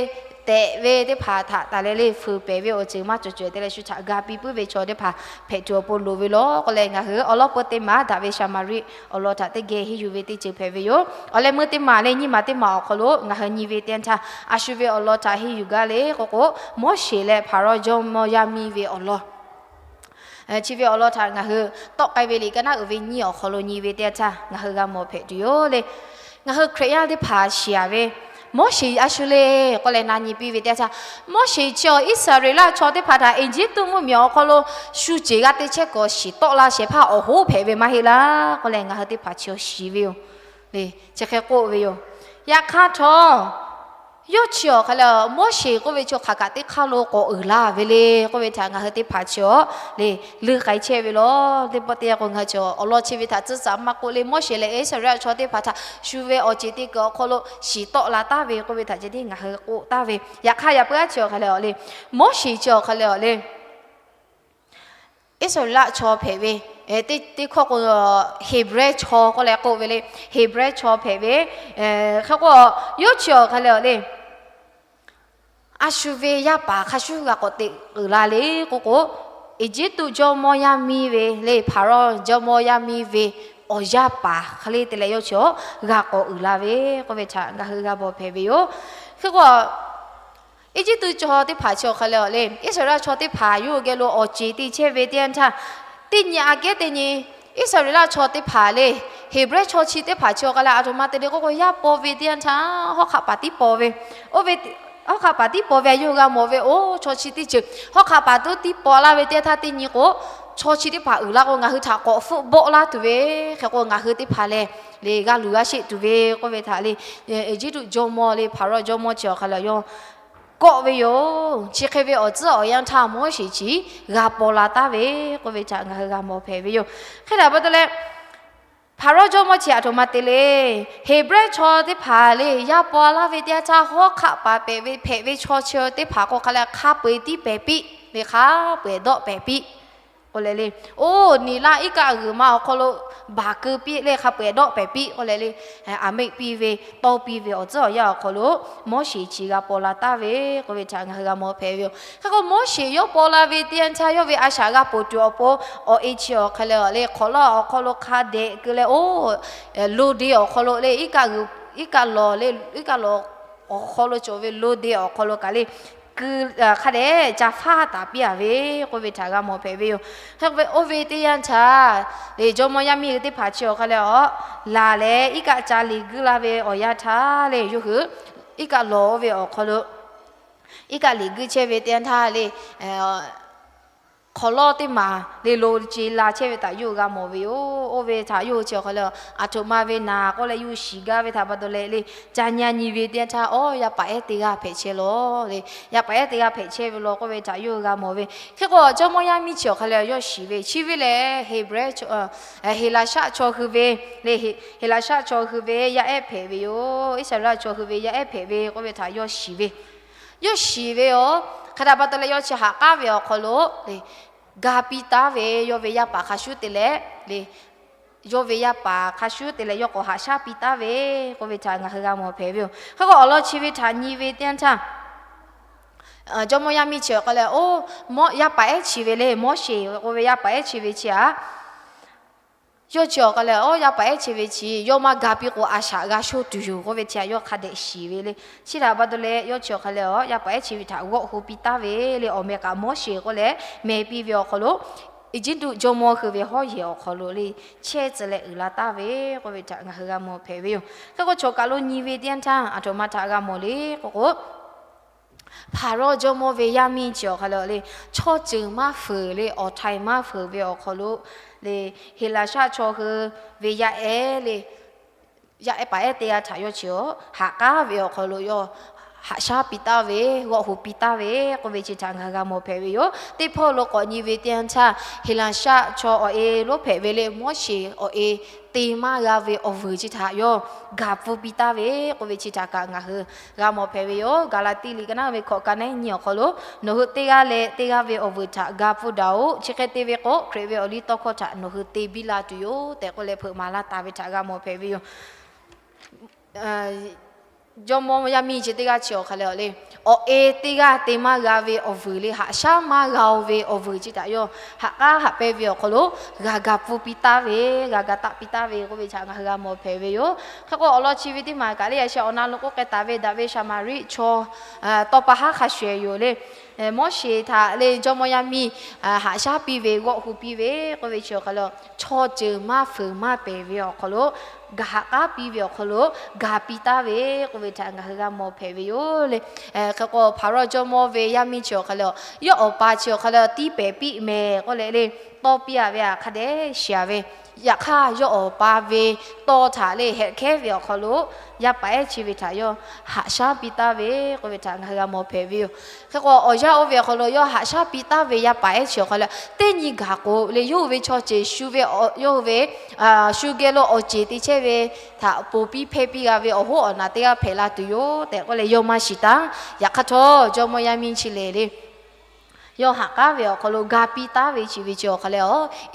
tehꞈ ve teˇ hpaˍ htaꞈ taˍ leh le fuiˍ pehˍ ve awˬ ceuˬ maˇ cawˬ cawehˬ te leh shu htaꞈ ga piˇ puiˉ ve chaw teˇ hpaˍ hpehꞈ tuˬ awˬ pon loˍ ve law k'oˆ leh ngaˬ hui awˬ lawn peuˇ teˇ maˬ daꞈ ve Saˍmaˍriˆ awˬ lawn htaꞈ teˇ geh henˇ yuˬ ve teˇ ceuˬ hpehꞈ ve yoˬ. Awˬ leh meuˇ teˇ maˬ leh nyiˇ maˬ teˇ maˬ awˬ hk'aw lo ngaˬ hui nyi ve teˇ yanˇ htaˇ, a shu ve awˬ lawn htaꞈ henˇ yuˬ gaˇ le k'oˆ k'o, Moˉseˍ leh Hpaˍrawˇ jawˇmawˇ yaˇ miˇ ve awˬ lawn chi ve awˬ lawn htaꞈ ngaˬ hui tawˆ k'ai ve liꞈ ka naˉ uiˍ ve nyiˇ awˬ hk'aw lo nyi ve teˇ yanˇ htaˇ ngaˬ hui g'a mawˬ hpehꞈ tuˬ yoˬ le. Ngaˬ hui Hkriꞈ yaˇ teˇ hpaˍ shiˍ-aˬ ve, Moˉseˍ a shu le k'oˆ leh na nyi piˇ ve teˇ yanˇ htaˇ, Moˉseˍ chi awˬ Iˉsaˍreˍlaˆ chaw teˇ hpaˍ htaꞈ Eˇjiˇtuꞈ mvuhˇmiˬ awˬ hk'aw lo shu ceˬ g'a te chehˇ kuiˬ awˬ shiˍ tawˆ la shehˍ hpaˇ awˬ hoˉ hpehꞈ ve maˇ heˆ laˇ k'oˆ leh ngaˬ hui teˇ hpaˍ chi awˬ shiˍ ve yoˬ. Chi hk'e k'oˆ ve yoˬ. Yaꞈ hk'aˇ htawˇ, yawˇ chi awˬ hk'a leh Moˉseˍ k'oˆ ve chi hk'aˬ kaꞈ teˇ hk'aˇ lo k'awꞈ uiˍ laˇ ve le k'oˆ ve htaꞈ ngaˬ hui teˇ hpaˍ chi awˬ le leuˇ k'ai chehˇ ve law. Teˇ pawˆ teˇ yanˇ k'o ngaˬ hui chi awˬ lawn chi ve htaꞈ tcuhˉ tcuhˉ maˇ k'oˆ le, Moˉseˍ leh Iˉsaˍreˍlaˆ chaw teˇ hpaˍ htaꞈ shu ve awˬ ceˬ te kuiˬ awˬ hk'aw lo shiˍ tawˆ la taˍ ve k'oˆ ve htaꞈ ceh tiˉ ngaˬ hui k'oˆ taˍ ve. Yaꞈ hk'aˇ yaꞈ puiˉ aˉ chi awˬ hk'a leh le, Moˉseˍ chi awˬ hk'a leh le Iˉsaˍreˍlaˆ chaw hpehꞈ ve, teˇ hkawˇ k'o Heˍbrehˇ chaw k'oˆ leh k'oˆ ve le. Heˍbrehˇ chaw hpehꞈ ve, hk'e k'o yawˇ chi awˬ hk'a leh le a shu ve yaˇ paˍ hk'a shuˉ g'a k'awꞈ teꞈ uiˍ la le k'oˆ k'o, Eˇjiˇtuꞈ jawˇmawˇ yaˇ miˇ ve le, Hpaˍrawˇ jawˇmawˇ yaˇ miˇ ve awˬ yaˇ paˍ hk'e le te leh yawˇ chi awˬ g'a k'awꞈ uiˍ la ve k'oˆ ve htaꞈ ngaˬ hui g'a mawˬ hpehꞈ ve yoˬ. Hk'e k'o, Eˇjiˇtuꞈ chaw teˇ hpaˍ chi awˬ hk'a leh awˬ le, Iˉsaˍreˍlaˆ chaw teˇ hpaˍ yawˇ hui geh lo awˬ ceˬ te chehˇ ve teˇ yanˇ htaˇ, teˇ nyi aꞈ kehˉ teˇ nyi Iˉsaˍreˍlaˆ chaw teˇ hpaˍ le, Heˍbrehˇ chaw chi teˇ hpaˍ chi awˬ hk'a leh aˬ htoꞈ ma te le k'oˆ k'o, yaˇ paw ve teˇ yanˇ htaˇ hawˉ hk'aˆ paˍ tiˉ paw ve, oˇ ve hawˉ hk'aˆ paˍ tiˉ paw ve yawˇ hui g'a mawˬ ve, oˇ chaw chi teˇ ceuˬ hawˉ hk'aˆ paˍ tiˉ paw laˇ ve teˇ yanˇ htaˇ, teˇ nyi k'o, chaw chi teˇ hpaˍ uiˍ la k'o ngaˬ hui htaꞈ k'awꞈ hpfuhˆ bawˆ laˇ tuˬ ve, hk'e k'o ngaˬ hui teˇ hpaˍ lehˬ le g'a luˬ g'a sheˆ tuˬ ve k'oˆ ve htaꞈ le, Eˇjiˇtuꞈ jawˇmawˇ le, Hpaˍrawˇ jawˇmawˇ chi awˬ hk'a leh yawˇ kawˆ ve yoˬ. Chi hk'e ve awˬ tcuhˉ awˬ yanˇ htaˇ Moˉseˍ chi g'a paw la taˍ ve k'oˆ ve htaꞈ ngaˬ hui g'a mawˬ hpehꞈ ve yoˬ. Hk'e htaꞈ pa taw leh, Hpaˍrawˇ jawˇmawˇ chi aˬ htoꞈ ma te le, Heˍbrehˇ chaw teˇ hpaˍ le yaˇ paw laˇ ve teˇ yanˇ htaˇ hawˉ hk'aˆ paˍ pehꞈ ve hpehꞈ ve chaw chi teˇ hpaˍ k'o hk'a leh hk'a peu-eˬ tiˉ pehˍ piˇ le, hk'a peu-eˬ dawˆ pehˍ piˇ k'oˆ leh le, oˇ niˬ laˇ iˉ kaˆ g'uiˬ ma awˬ hk'aw lo baˬ keu piˇ le, hk'a peu-eˬ dawˆ pehˍ piˇ k'oˆ leh le, aˬ meˆ piˇ ve, tawˇ piˇ ve awˬ tcuhˉ awˬ yanˇ awˬ hk'aw lo Moˉseˍ chi g'a paw la taˍ ve k'oˆ ve htaꞈ ngaˬ hui g'a mawˬ hpehꞈ ve yoˬ. Hk'e k'o Moˉseˍ yawˇ paw la ve teˇ yanˇ htaˇ yawˇ ve a shaꞈ g'a ponˬ tuˬ awˬ pon, awˬ e chi awˬ hk'a leh awˬ le hk'awꞈ lawˇ awˬ hk'aw lo hk'a dehꞈ keu leh, oˇ lo de awˬ hk'aw lo le, iˉ kaˆ g'uiˬ, iˉ kaˆ lawˬ le, iˉ kaˆ lawˬ awˬ hk'aw lo cawˬ ve lo de awˬ hk'aw lo kaꞈ le, keu hk'a dehꞈ ca faˇ taˍ piˇ a ve k'oˆ ve htaꞈ g'a mawˬ hpehꞈ ve yoˬ. Hk'e k'o ve oˇ ve teˇ yanˇ htaˇ le, jawˇmawˇ yaˇ miˇ hui teˇ hpaˍ chi awˬ hk'a leh awˬ laˬ leh iˉ kaˆ ca liꞈ guiˇ laˇ ve awˬ yanˇ htaˇ le, yawˇ hui iˉ kaˆ lawˬ oˇ ve awˬ hk'aw lo iˉ kaˆ liꞈ guiˇ chehˇ ve teˇ yanˇ htaˇ le, hk'awꞈ lawˇ teˇ maˬ le lo ce la chehˇ ve htaꞈ yawˇ hui g'a mawˬ ve yoˬ. Oˇ ve htaꞈ yawˇ hui chi awˬ hk'a leh aˬ htoꞈ ma ve naˍ k'oˆ leh yawˇ hui shiˍ gaˇ ve htaꞈ pa taw leh le, ca nyi nyi ve teˇ yanˇ htaˇ, oˇ yaˇ paˍ ehˉ teˇ g'aˇ hpehꞈ chehˇ lawˬ le, yaˇ paˍ ehˉ teˇ g'aˇ hpehꞈ chehˇ ve lawˬ k'oˆ ve htaꞈ yawˇ hui g'a mawˬ ve. Hk'e k'o jawˇmawˇ yaˇ miˇ chi awˬ hk'a leh yawˇ shiˍ ve, chi ve lehˬ Heˍbrehˇ, Heˍlaˍsaˆ chaw hui ve le, Heˍlaˍsaˆ chaw hui ve yaˇ ehˉ hpehꞈ ve yoˬ. Iˉsaˍreˍlaˆ chaw hui ve yaˇ ehˉ hpehꞈ ve k'oˆ ve htaꞈ yawˇ shiˍ ve, yawˇ shiˍ ve yoˬ. Hk'e htaꞈ pa taw leh yawˇ chi haꞈ k'aˉ ve awˬ hk'aw lo le, ga piˇ taˉ ve, yawˇ ve yaˇ paˍ hk'a shuˉ te leh le, yawˇ ve yaˇ paˍ hk'a shuˉ te leh yawˇ k'awꞈ haꞈ shaˉ piˇ taˉ ve k'oˆ ve htaꞈ ngaˬ hui g'a mawˬ hpehꞈ ve yoˬ. Hk'e k'o awˬ lawn chi ve htaꞈ nyi ve teˇ yanˇ htaˇ, jawˇmawˇ yaˇ miˇ chi awˬ hk'a leh, oˇ, yaˇ paˍ ehˉ chi ve le, Moˉseˍ k'oˆ ve yaˇ paˍ ehˉ chi ve chi aꞈ, yawˇ chi awˬ hk'a leh, oˇ yaˇ paˍ ehˉ chi ve chi yawˇ maˇ ga piˇ k'o a shaꞈ g'a shoˇ tuˬ yoˬ k'oˆ ve chi aꞈ yawˇ hk'a dehꞈ shiˍ ve le. Chi htaꞈ pa taw leh yawˇ chi awˬ hk'a leh, oˇ yaˇ paˍ ehˉ chi ve htaꞈ g'awˆ ho piˇ taˍ ve le, awˬ meh kaꞈ Moˉseˍ k'oˆ leh meh piˇ ve awˬ hk'aw lo, Eˇjiˇtuꞈ jawˇmawˇ hui ve hawˉ yehˬ awˬ hk'aw lo le, chehˇ tcuh leh uiˍ la taˍ ve k'oˆ ve htaꞈ ngaˬ hui g'a mawˬ hpehꞈ ve yoˬ. Hk'e k'o choˬ kaˬ lo nyi ve teˇ yanˇ htaˇ aˬ htoꞈ ma htaꞈ g'a mawˬ le k'oˆ k'o, Hpaˍrawˇ jawˇmawˇ ve yaˇ miˇ chi awˬ hk'a leh le, chaw ceuˬ maˇ fuiˍ le, awˬ htaiˍ maˇ fuiˍ ve awˬ hk'aw lo le, Heˍlaˍsaˆ chaw hui ve yaˇ ehˉ le, yaˇ ehˉ paˍ ehˉ teˇ g'aˇ htaꞈ yawˇ chi awˬ haꞈ k'aˉ ve awˬ hk'aw lo yawˇ haꞈ shaˉ piˇ taˍ ve, g'awˆ ho piˇ taˍ ve k'oˆ ve chi htaꞈ ngaˬ hui g'a mawˬ hpehꞈ ve yoˬ. Teˇ hpawˇ lo k'awꞈ nyi ve teˇ yanˇ htaˇ, Heˍlaˍsaˆ chaw awˬ e lonˉ hpehꞈ ve le, Moˉseˍ awˬ e te maˇ g'a ve awˬ vuiˬ chi htaꞈ yawˇ gaˬ pfuhˇ piˇ taˍ ve k'oˆ ve chi htaꞈ kaꞈ ngaˬ hui g'a mawˬ hpehꞈ ve yoˬ. Gaˍlaˍtiˆ liꞈ ka naˉ ve hkawꞈ ka naˉ nyi awˬ hk'aw lo, nawˬ hui teˇ g'aˇ leh teˇ g'aˇ ve awˬ vuiˬ htaꞈ ga pfuhˇ daꞈ-oꞈ. Chi hk'e te ve k'o, Hkriꞈ ve awˬliˇtawˇhkawˇ htaꞈ nawˬ hui te biˇ la tuˬ yoˬ tehꞈ k'oˆ leh hpeuꞈ maˍ laˇ taˍ ve htaꞈ g'a mawˬ hpehꞈ ve yoˬ. Jawˇmawˇ yaˇ miˇ chi teˇ g'aˇ chi awˬ hk'a leh le, awˬ e teˇ g'aˇ te maˇ g'a ve awˬ vuiˬ le, haꞈ shaˉ maˇ g'a-o ve awˬ vuiˬ chi htaꞈ yawˇ haꞈ k'aˉ haꞈ pehnˇ ve awˬ hk'aw lo g'a ga pfuhˇ piˇ taˍ ve, g'a ga taˆ piˇ taˍ ve k'oˆ ve htaꞈ ngaˬ hui g'a mawˬ hpehꞈ ve yoˬ. Hk'e k'o awˬ lawn chi ve teˇ maˬ kaꞈ le, yaꞈ sheh awˬ na lo k'oˆ k'ai taˍ ve daꞈ ve Saˍmaˍriˆ chaw tawˇ pa haˉ hk'a shuˍ yoˬ le. Moˉseˍ htaꞈ le jawˇmawˇ yaˇ miˇ haꞈ shaˉ piˇ ve, g'awˆ ho piˇ ve k'oˆ ve chi awˬ hk'a leh, chaw ceuˬ maˇ fuiˍ maˇ pehˍ ve awˬ hk'aw lo, ga haꞈ k'aˉ piˇ ve awˬ hk'aw lo ga piˇ taˍ ve k'oˆ ve htaꞈ ngaˬ hui g'a mawˬ hpehꞈ ve yoˬ le. Hk'e k'o Hpaˍrawˇ jawˇmawˇ ve yaˇ miˇ chi awˬ hk'a leh, yawˇ awˬ pa chi awˬ hk'a leh tiˇ pehˍ piˇ mehˍ k'oˆ leh le, tawˇ piˇ a ve htaꞈ hk'a dehꞈ shiˍ a ve, yaꞈ hk'aˇ yawˇ awˬ pa ve tawˇ htaꞈ le hehꞈ hkehˉ ve awˬ hk'aw lo, yaˇ paˍ ehˉ chi ve htaꞈ yawˇ haꞈ shaˉ piˇ taˍ ve k'oˆ ve htaꞈ ngaˬ hui g'a mawˬ hpehꞈ ve yoˬ. Hk'e k'o awˬ yanˇ oˇ ve awˬ hk'aw lo yawˇ haꞈ shaˉ piˇ taˍ ve yaˇ paˍ ehˉ chi awˬ hk'a leh, teˇ nyi gaˬ k'o le, yawˇ hui ve chaw ceuˬ shu ve, yawˇ hui ve shu geh lo awˬ ceˬ te chehˇ ve htaꞈ ponˬ piˇ hpehˇ piˇ g'a ve awˬ hoˉ awˬ naˬ teˇ g'aˇ hpehꞈ la tuˬ yoˬ tehꞈ k'oˆ leh yawˇ maˇ shiˍ taˍ. Yaꞈ hk'aˇ htawˇ jawˇmawˇ yaˇ miˇ chi lehˬ le, yawˇ haꞈ k'aˉ ve awˬ hk'aw lo ga piˇ taˍ ve chi ve chi awˬ hk'a leh,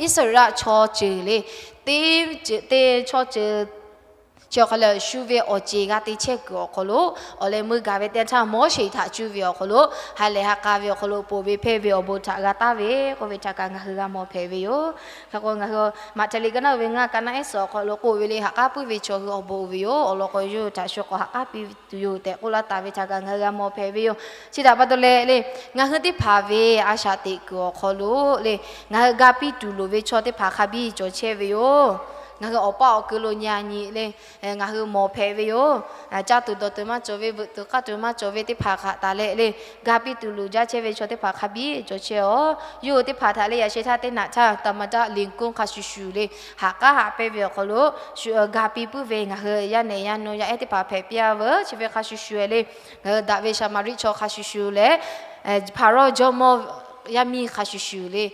Iˉsaˍreˍlaˆ chaw ceuˬ le, teˇ, teˇ chaw ceuˬ Chi awˬ hk'aw lo shu ve awˬ ceˬ g'a te chehˇ kuiˬ awˬ hk'aw lo, awˬ leh meuˇ gaˬ ve teˇ yanˇ htaˇ Moˉseˍ htaꞈ cuˇ ve awˬ hk'aw lo, ha lehˬ ha k'a ve awˬ hk'aw lo poˬ ve hpehˇ ve awˬ bon htaꞈ g'a taˍ ve k'oˆ ve htaꞈ kaꞈ ngaˬ hui g'a mawˬ hpehꞈ ve yoˬ. Hk'e k'o ngaˬ hui Maꞈhtehˍ liꞈ ka naˉ uiˍ ve ngaˇ, ka naˉ ehˉ suhˍ awˬ hk'aw lo k'oˆ ve le, ha k'aˉ puiˉ ve chaw hui awˬ bon uiˍ ve yoˬ. Awˬ lawn k'o yawˇ hui htaꞈ shu k'awꞈ ha k'aˉ piˇ tuˬ yoˬ tehꞈ k'oˆ laˇ taˍ ve htaꞈ kaꞈ ngaˬ hui g'a mawˬ hpehꞈ ve yoˬ. Chi htaꞈ pa taw leh le, ngaˬ hui teˇ hpaˍ ve a shaꞈ teꞈ kuiˬ awˬ hk'aw lo le, ngaˬ hui ga piˇ tuˬ loˍ ve chaw teˇ hpaˍ hk'a biˇ cawˬ chehˇ ve yoˬ. Ngaˬ hui awˬ paˆ awˬ keu lo nyi a nyi le, ngaˬ hui mawˬ hpehꞈ ve yoˬ. Caˇ tuˬ dawˬ tuˬ maˇ cawˬ ve, veuꞈ tuˬ k'aˇ tuˬ maˇ cawˬ ve teˇ hpaˍ htaꞈ taˍ leh le, ga piˇ tuˬ loˍ jaˇ chehˇ ve chaw teˇ hpaˍ hk'a biˇ cawˬ chehˇ aˬ. Yawˇ hui teˇ hpaˍ htaꞈ leh yaꞈ sheh htaˇ teˇ naꞈ htaˇ ธรรมดา liꞈ hkunˉ hk'a shuˍ shuˍ le, ha k'aˉ haꞈ pehnˇ ve awˬ hk'aw lo ga piˇ puiˉ ve ngaˬ hui yaˇ nehˬ yaˇ nu yaˇ ehˉ teˇ hpaˍ hpehꞈ piˇ a veuˬ. Chi ve hk'a shuˍ shuˍ le, ngaˬ hui daꞈ ve Saˍmaˍriˆ chaw hk'a shuˍ shuˍ leh, Hpaˍrawˇ jawˇmawˇ yaˇ miˇ hk'a shuˍ shuˍ le,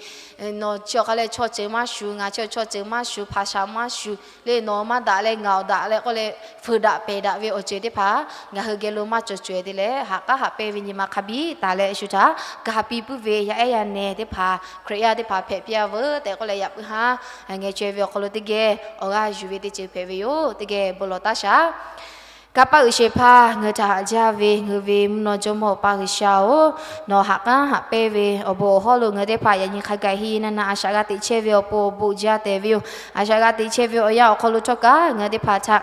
nawˬ chi awˬ hk'aˇ leh chaw ceuˬ maˇ shuˍ, ngaˬ chi chaw ceuˬ maˇ shuˍ, hpaˍ shaˍ maˇ shuˍ le, nawˬ maˇ daꞈ leh ngaˬ awˬ daꞈ leh k'oˆ leh, fuiˍ daꞈ pehˬ daꞈ ve awˬ ceuˬ teˇ hpaˍ ngaˬ hui geh lo maˇ cawˬ cawehˬ te leh, ha k'aˉ haꞈ pehnˇ ve nyi ma hk'a biˇ taˍ leh shu htaꞈ ga piˇ puiˉ ve yaˇ ehˉ yaˇ nehˬ teˇ hpaˍ, Hkriꞈ yaˇ teˇ hpaˍ hpehꞈ piˇ a veuˬ tehꞈ k'oˆ leh yaꞈ puiˉ haˉ ngeh chaweh ve awˬ hk'aw lo teˇ geh awˬ g'aˇ yuˬ ve teˇ ceuˬ hpehꞈ ve yoˬ. Teˇ geh bon lawˬ taˇ shaˍ. Kanˇ paˆ uiˍ shehˍ hpaˇ ngaˬ hui htaꞈ haꞈ jaˇ ve ngaˬ hui ve mvuhˇ naw jawˇmawˇ Awˬ pa G'uiˬsha-oˬ, nawˬ ha k'aˉ haꞈ pehnˇ ve awˬ bon awˬ hawˉ lo ngaˬ hui teˇ hpaˍ yaꞈ nyi hk'a gaˬ heˆ naˇ naˇ a shaꞈ g'a teꞈ chehˇ ve awˬ pon awˬ bon jaˇ tehꞈ ve yoˬ. A shaꞈ g'a teꞈ chehˇ ve awˬ yanˇ awˬ hk'aw lo htawˇ kaꞈ ngaˬ hui teˇ hpaˍ htaꞈ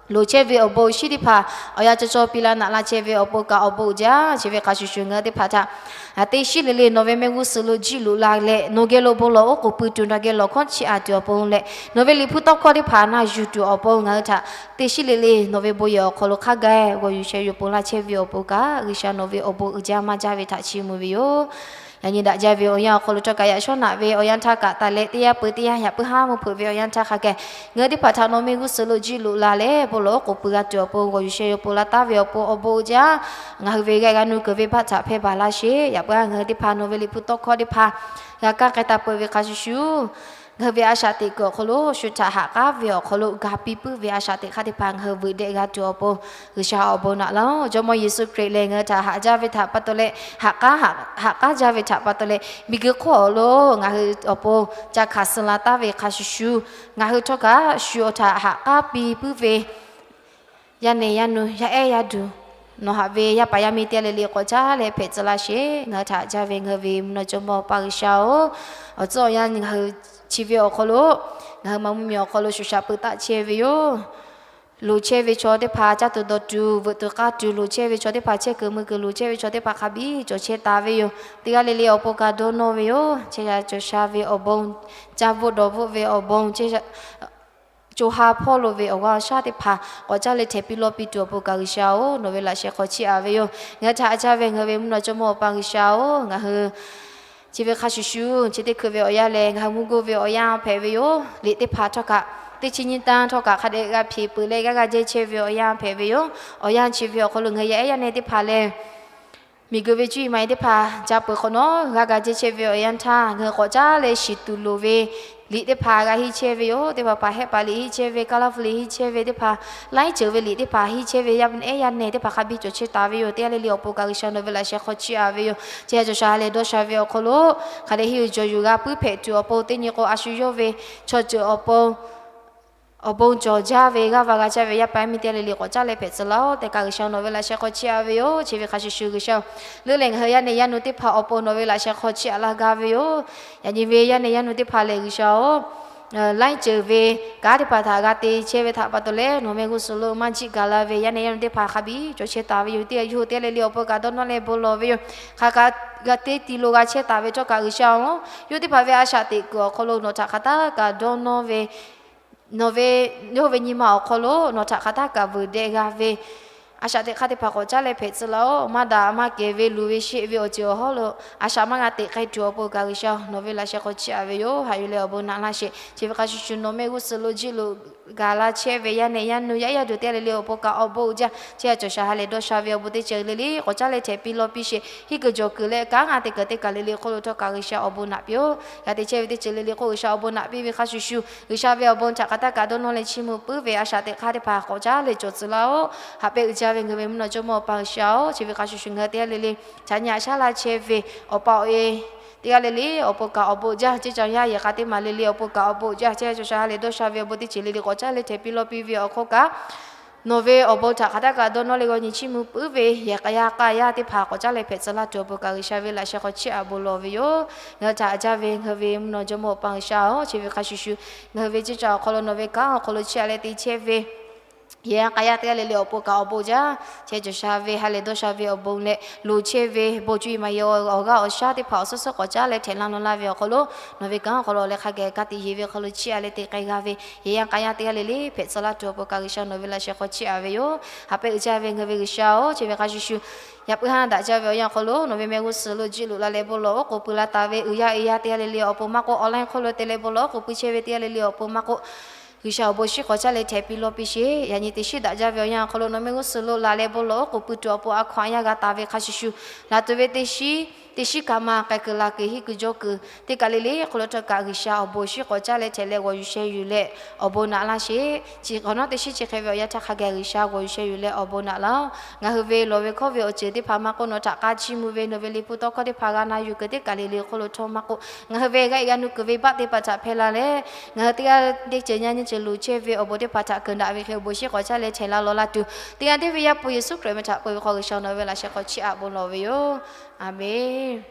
loˍ chehˇ ve awˬ bon awˬ shinˉ teˇ hpaˍ awˬ yanˇ caw caw piˇ laˇ naꞈ laˇ chehˇ ve awˬ pon kaꞈ awˬ bon uiˍ jaˇ. Chi ve hk'a shuˍ shuˍ ngaˬ hui teˇ hpaˍ htaꞈ teˇ shiˉ le le nawˬ ve mehˆ g'uˇ suhˍ lo jiˆ loꞈ la leh nawˬ geh lo bon lawˬ oˉ k'oˍ pui tuˬ, nawˬ geh lawˬ hkawˉ chiˇ a tuˬ awˬ pon leh, nawˬ ve liꞈ hpu tawˇ hkawˇ teˇ hpaˍ na yuˬ tuˬ awˬ pon ngaˬ hui htaꞈ teˇ shiˉ le le nawˬ ve bon yehˬ awˬ hk'aw lo hk'a gaˬ g'aw yuˬ sheh yuˬ pon laˇ chehˇ ve awˬ pon kaꞈ, G'uiˬsha nawˬ ve awˬ bon uiˍ jaˇ maˇ jaˇ ve htaꞈ chiˇ mvuh ve yoˬ. Yaꞈ nyi daꞈ jaˇ ve awˬ yanˇ awˬ hk'aw lo htawˇ kaꞈ yaꞈ shawˉ naꞈ ve awˬ yanˇ htaˇ kaꞈ taˍ leh teˇ yanˇ peuˬ teˇ yanˇ yaꞈ puiˉ haˉ mvuhˇ hpeuꞈ ve awˬ yanˇ htaˇ hk'a gaˬ, ngaˬ hui teˇ hpaˍ htaꞈ nawˬ mehˆ g'uˇ suhˍ lo jiˆ loꞈ la leh bon lawˬ oˉ k'oˍ pui g'a tuˬ awˬ pon g'aw yuˬ sheh yuˬ pon laˇ taˍ ve awˬ pon awˬ bon uiˍ jaˇ. Ngaˬ hui ve g'a g'a nu keunˍ ve baˆ htaꞈ hpehˇ baˬ laˇ sheˍ. Yaꞈ puiˉ haˉ ngaˬ hui teˇ hpaˍ nawˬ ve liꞈ hpu tawˇ hkawˇ teˇ hpaˍ g'a kaˇ k'ai taˍ peuˬ ve hk'a shuˍ shuˍ, ngaˬ hui ve a shaꞈ teꞈ kuiˬ awˬ hk'aw lo shu htaꞈ ha k'aˉ ve awˬ hk'aw lo ga piˇ puiˉ ve a shaꞈ teꞈ hk'aˇ teˇ hpaˍ ngaˬ hui veuꞈ dehꞈ g'a tuˬ awˬ pon G'uiˬsha awˬ bon naꞈ laˇ-oˬ. Jawˇmawˇ Yeˍsuˆ Hkriꞈ lehˬ ngaˬ hui htaꞈ haꞈ jaˇ ve htaꞈ pa taw leh, ha k'aˉ, ha k'aˉ jaˇ ve htaꞈ pa taw leh, miˬguiˬ hk'oˆ awˬ lo ngaˬ hui awˬ pon ca hkanˍ suh la taˍ ve hk'a shuˍ shuˍ, ngaˬ hui htawˇ kaꞈ shu awˬ htaꞈ ha k'aˉ piˇ puiˉ ve yaˇ nehˬ yaˇ nu yaˇ ehˉ yaˇ duˬ, nawˬ haꞈ ve yaˇ paˍ yaˇ miˇ teˇ g'aˇ le le k'awꞈ caˉ leh hpehꞈ tcuh laˇ sheˍ. Ngaˬ hui htaꞈ haꞈ jaˇ ve ngaˬ hui ve mvuhˇ naw jawˇmawˇ Awˬ pa G'uiˬsha-oˬ, awˬ tcuhˉ awˬ yanˇ ngaˬ hui chi ve awˬ hk'aw lo ngaˬ hui ma mvuhˇmiˬ awˬ hk'aw lo shu shaꞈ peuꞈ taˆ chehˇ ve yoˬ. Loˍ chehˇ ve chaw teˇ hpaˍ caˇ tuˬ dawˬ tuˬ veuꞈ tuˬ k'aˇ tuˬ loˍ chehˇ ve chaw teˇ hpaˍ chehˇ kuiˬ mui kuiˬ loˍ chehˇ ve chaw teˇ hpaˍ hk'a biˇ cawˬ chehˇ taˍ ve yoˬ. Teˇ g'aˇ le le awˬ pon kaꞈ dawˇ nawˇ ve yoˬ. Chehˇ sha cawˬ sha ve awˬ bon, caˇ bvuhˆ dawˬ bvuhˆ ve awˬ bon, co ha hpawˇ lo ve awˬ g'aˇ awˬ shaˉ teˇ hpaˍ k'awꞈ caˇ leh htehꞈ piˇ lawˇ piˇ tuˬ awˬ pon kaꞈ G'uiˬsha-oˬ, nawˬ ve laꞈ sheh hk'aw chiˇ aꞈ ve yoˬ. Ngaˬ hui htaꞈ haꞈ jaˇ ve ngaˬ hui ve mvuhˇ naw jawˇmawˇ Awˬ pa G'uiˬsha-oˬ, ngaˬ hui chi ve hk'a shuˍ shuˍ chi teˇ hkui ve awˬ yanˇ lehˬ ngaˬ hui mvuhˇ goˇ ve awˬ yanˇ hpehꞈ ve yoˬ. Liꞈ teˇ hpaˍ htawˇ kaꞈ teˇ chi nyiˇ tanˇ htawˇ kaꞈ hk'a dehꞈ g'a hpeꞈ peuˬ leh g'aˇ g'a jehˇ chehˇ ve awˬ yanˇ hpehꞈ ve yoˬ. Awˬ yanˇ chi ve awˬ hk'aw lo ngaˬ hui yaˇ ehˉ yaˇ nehˬ teˇ hpaˍ lehˬ miˬguiˬ ve cuˇ yiˍ maˍ yiˍ teˇ hpaˍ ca peuˬ hk'awꞈ nawˉ g'aˇ g'a jehˇ chehˇ ve awˬ yanˇ htaˇ, ngaˬ hui k'awꞈ caˉ leh shiˍ tuˬ loˍ ve liꞈ teˇ hpaˍ g'a henˇ chehˇ ve yoˬ. Teˇ hpaˍ hpaˍ hehˆ paˍ liꞈ henˇ chehˇ ve, kaˇ laˇ hpu liꞈ henˇ chehˇ ve teˇ hpaˍ, laiˉ ceuˬ ve liꞈ teˇ hpaˍ henˇ chehˇ ve yaˇ ehˉ yaˇ nehˬ teˇ hpaˍ hk'a biˇ cawˬ chehˇ taˍ ve yoˬ. Teˇ g'aˇ le le awˬ pon kaꞈ G'uiˬsha nawˬ ve laꞈ sheh hk'aw chiˇ aꞈ ve yoˬ. Chi htaꞈ cawˬ sha ha lehˬ dawˇ sha ve awˬ hk'aw lo hk'a dehꞈ henˇ yuˬ jawˬ yuˬ g'a puiˉ hpehꞈ tuˬ awˬ pon, teˇ nyi k'o a shu yawˇ ve chaw ceuˬ awˬ pon awˬ bon cawˬ jaˇ ve g'aˇ va g'a caˇ ve yaˇ paˍ yaˇ miˇ teˇ g'aˇ le le k'awꞈ caˉ leh hpehꞈ tcuh laˇ-oˬ tehꞈ kaꞈ G'uiˬsha nawˬ ve laꞈ sheh hk'aw chiˇ aꞈ ve yoˬ. Chi ve hk'a shuˍ shuˍ G'uiˬsha-oˬ, leuˉ leh ngaˬ hui yaˇ nehˬ yaˇ nu teˇ hpaˍ awˬ pon nawˬ ve laꞈ sheh hk'aw chiˇ aꞈ laˇ gaˇ ve yoˬ. Yaꞈ nyi ve yaˇ nehˬ yaˇ nu teˇ hpaˍ lehˬ G'uiˬsha-oˬ, laiˉ ceuˬ ve kanˉ teˇ hpaˍ htaꞈ g'a te chehˇ ve htaꞈ pa taw leh nawˬ mehˆ g'uˇ suhˍ lo maˇ jiˆ gaˬ la ve yaˇ nehˬ yaˇ nu teˇ hpaˍ hk'a biˇ cawˬ chehˇ taˍ ve yoˬ. Teˇ yawˇ hui teˇ g'aˇ le le awˬ pon kaꞈ dawˇ nawˇ leh bon lawˬ ve yoˬ. Hk'a kaꞈ g'a te ti lo g'a chehˇ taˍ ve htawˇ kaꞈ G'uiˬsha-oˬ, yawˇ teˇ hpaˍ ve a shaꞈ teꞈ kuiˬ awˬ hk'aw lo nawˬ htaꞈ hk'aˬ htaˇ kaꞈ dawˇ nawˇ ve nawˬ ve, yawˇ hui ve nyi ma awˬ hk'aw lo nawˬ htaꞈ hk'aˬ htaˇ kaꞈ veuꞈ deh g'a ve a shaꞈ teꞈ hk'aˇ teˇ hpaˍ k'awꞈ caˉ leh hpehꞈ tcuh laˇ-oˬ. Maˇ daꞈ maˇ kehˬ ve luˬ ve sheˆ ve awˬ ceuˬ awˬ hawˉ lo a shaꞈ maˇ g'a teꞈ k'ai tuˬ awˬ pon kaꞈ G'uiˬsha nawˬ ve laꞈ sheh hk'aw chiˇ aꞈ ve yoˬ. Haꞈ yuˬ leh awˬ bon naꞈ laˇ sheˍ. Chi ve hk'a shuˍ shuˍ nawˬ mehˆ g'uˇ suhˍ lo jiˆ loꞈ gaˬ la chehˇ ve yaˇ nehˬ yaˇ nu yaˇ ehˉ yaˇ duˬ teˇ g'aˇ le le awˬ pon kaꞈ awˬ bon uiˍ jaˇ. Chi htaꞈ cawˬ sha ha lehˬ dawˇ sha ve awˬ bon teˇ ceuˬ le le k'awꞈ caˉ leh htehꞈ piˇ lawˇ piˇ sheˍ. Henˇ kuiˬ jawˬ kuiˬ leh kanˉ ngaˬ te kuiˬ teˇ kaˬ le le hk'oˆ lo htawˇ kaꞈ G'uiˬsha awˬ bon naꞈ piˇ-oˬ. G'a te chehˇ ve teˇ ceuˬ le le hk'oˆ G'uiˬsha awˬ bon naꞈ piˇ ve hk'a shuˍ shuˍ, G'uiˬsha ve awˬ bon htaꞈ hk'aˬ htaˇ kaꞈ dawˇ nawˇ leh chiˇ mvuh puiˉ ve a shaꞈ teꞈ hk'aˇ teˇ hpaˍ k'awꞈ caˉ leh cawˬ tcuh laˇ-oˬ. Haꞈ pehˇ uiˍ jaˇ ve ngaˬ hui ve mvuhˇ naw jawˇmawˇ Awˬ pa G'uiˬsha-oˬ, chi ve hk'a shuˍ shuˍ ngaˬ hui teˇ g'aˇ le le ca nyi aꞈ shaˉ laˇ chehˇ ve awˬ pa awˬ e teˇ g'aˇ le le awˬ pon kaꞈ awˬ bon jaˇ. Ceˇ caˬ yaˇ yehˬ k'a teˇ maˬ le le awˬ pon kaꞈ awˬ bon jaˇ. Chehˇ cawˬ sha ha lehˬ dawˇ sha ve awˬ bon teˇ ceuˬ le le k'awꞈ caˉ leh htehꞈ piˇ lawˇ piˇ ve awˬ hk'oˆ kaꞈ, nawˬ ve awˬ bon htaꞈ hk'aˬ htaˇ kaꞈ dawˇ nawˇ leh g'aw nyi chiˇ mvuh puiˉ ve yehˬ k'a yaˇ k'a yaˇ teˇ hpaˍ k'awꞈ caˉ leh hpehꞈ tcuh laˇ tuˬ awˬ pon kaꞈ G'uiˬsha ve laꞈ sheh hk'aw chiˇ aꞈ bon lawˬ ve yoˬ. Ngaˬ hui htaꞈ jaˇ ve ngaˬ hui ve mvuhˇ naw jawˇmawˇ Awˬ pa G'uiˬsha-oˬ, chi ve hk'a shuˍ shuˍ ngaˬ hui ve ceˇ caˬ awˬ hk'aw lo nawˬ ve kanˉ awˬ hk'aw lo chiˇ aꞈ leh te chehˇ ve yehˬ k'a yaˇ teˇ g'aˇ le le awˬ pon kaꞈ awˬ bon jaˇ. Chehˇ cawˬ sha ve ha lehˬ dawˇ sha ve awˬ bon leh loˍ chehˇ ve bon cuˇ yiˍ maˍ yiˍ awˬ g'aˇ awˬ shaˉ teˇ hpaˍ awˬ suhˉ suhˉ k'awꞈ caˉ leh htehꞈ laˇ nawˇ laˇ ve awˬ hk'aw lo, nawˬ ve kanˉ awˬ hk'aw lo leh hk'a geh ka tiꞈ yeˬ ve hk'aw lo chiˇ aꞈ leh te k'ai g'a ve yehˬ k'a yaˇ teˇ g'aˇ le le hpehꞈ tcuh laˇ tuˬ awˬ pon kaꞈ G'uiˬsha nawˬ ve laꞈ sheh hk'aw chiˇ aꞈ ve yoˬ. Haꞈ pehˇ uiˍ jaˇ ve ngaˬ hui ve G'uiˬsha-oˬ, chi ve hk'a shuˍ shuˍ yaꞈ puiˉ haˉ daꞈ jaˇ ve awˬ yanˇ awˬ hk'aw lo nawˬ ve mehˆ g'uˇ suhˍ lo jiˆ loꞈ la leh bon lawˬ oˉ k'oˍ pui la taˍ ve uiˍ yaˇ uiˍ yaˇ teˇ g'aˇ le le awˬ pon maˇ k'oˆ, online hk'oˆ lo te leh bon lawˬ oˉ k'oˍ pui chehˇ ve teˇ g'aˇ le le awˬ pon maˇ k'oˆ, G'uiˬsha awˬ bon shinˉ k'awꞈ caˉ leh htehꞈ piˇ lawˇ piˇ sheˍ. Yaꞈ nyi teˇ shiˉ daꞈ jaˇ ve awˬ yanˇ awˬ hk'aw lo nawˬ mehˆ g'uˇ suhˍ lo la leh bon lawˬ oˉ k'oˍ pui tuˬ awˬ pon a hkaw aꞈ yaˇ g'a taˍ ve hk'a shuˍ shuˍ, laˬ tuˬ ve teˇ shiˉ teˇ shiˉ kaꞈ maˇ k'ai kuiˬ laˬ kuiˬ hiˆ kuiˬ jawˇ kuiˬ teˇ kaꞈ le le hk'aw lo htawˇ kaꞈ G'uiˬsha awˬ bon shinˉ k'awꞈ caˉ leh htehꞈ leh g'awˬ yuˬ sheh yuˬ leh awˬ bon naꞈ laˇ sheˍ. Chi hk'awꞈ nawˉ teˇ shiˉ chi hk'e ve awˬ yanˇ htaˇ hk'a geh G'uiˬsha g'awˬ yuˬ sheh yuˬ leh awˬ bon naꞈ laˇ-oˬ. Ngaˬ hui ve lawˬ ve hkawˇ ve awˬ ceuˬ teˇ hpaˍ maˇ k'oˆ, nawˬ htaꞈ k'a chiˇ mvuh ve nawˬ ve liꞈ hpu tawˇ hkawˇ teˇ hpaˍ g'a na yuˬ kuiˬ teˇ kaꞈ le le hk'aw lo htawˇ maˇ k'oˆ, ngaˬ hui ve g'a iˉ g'a nu kuiˬ ve baˆ teˇ hpaˍ htaꞈ hpehˇ la leh, ngaˬ hui teˇ g'aˇ teˇ ceuˬ nyi aˇ nyi ceuˬ loˍ chehˇ ve awˬ bon teˇ hpaˍ htaꞈ keunˍ daꞈ ve hk'e awˬ bon shinˉ k'awꞈ caˉ leh htehꞈ laˇ lawˬ laˇ tuˬ, teˇ g'aˇ teˇ ve Yaˇ hpu Yeˍsuˆ Hkriꞈ meh htaꞈ k'oˆ ve hk'aw G'uiˬsha nawˬ ve laꞈ sheh hk'aw chiˇ aꞈ bon lawˬ ve yoˬ. Aˬ menˍ.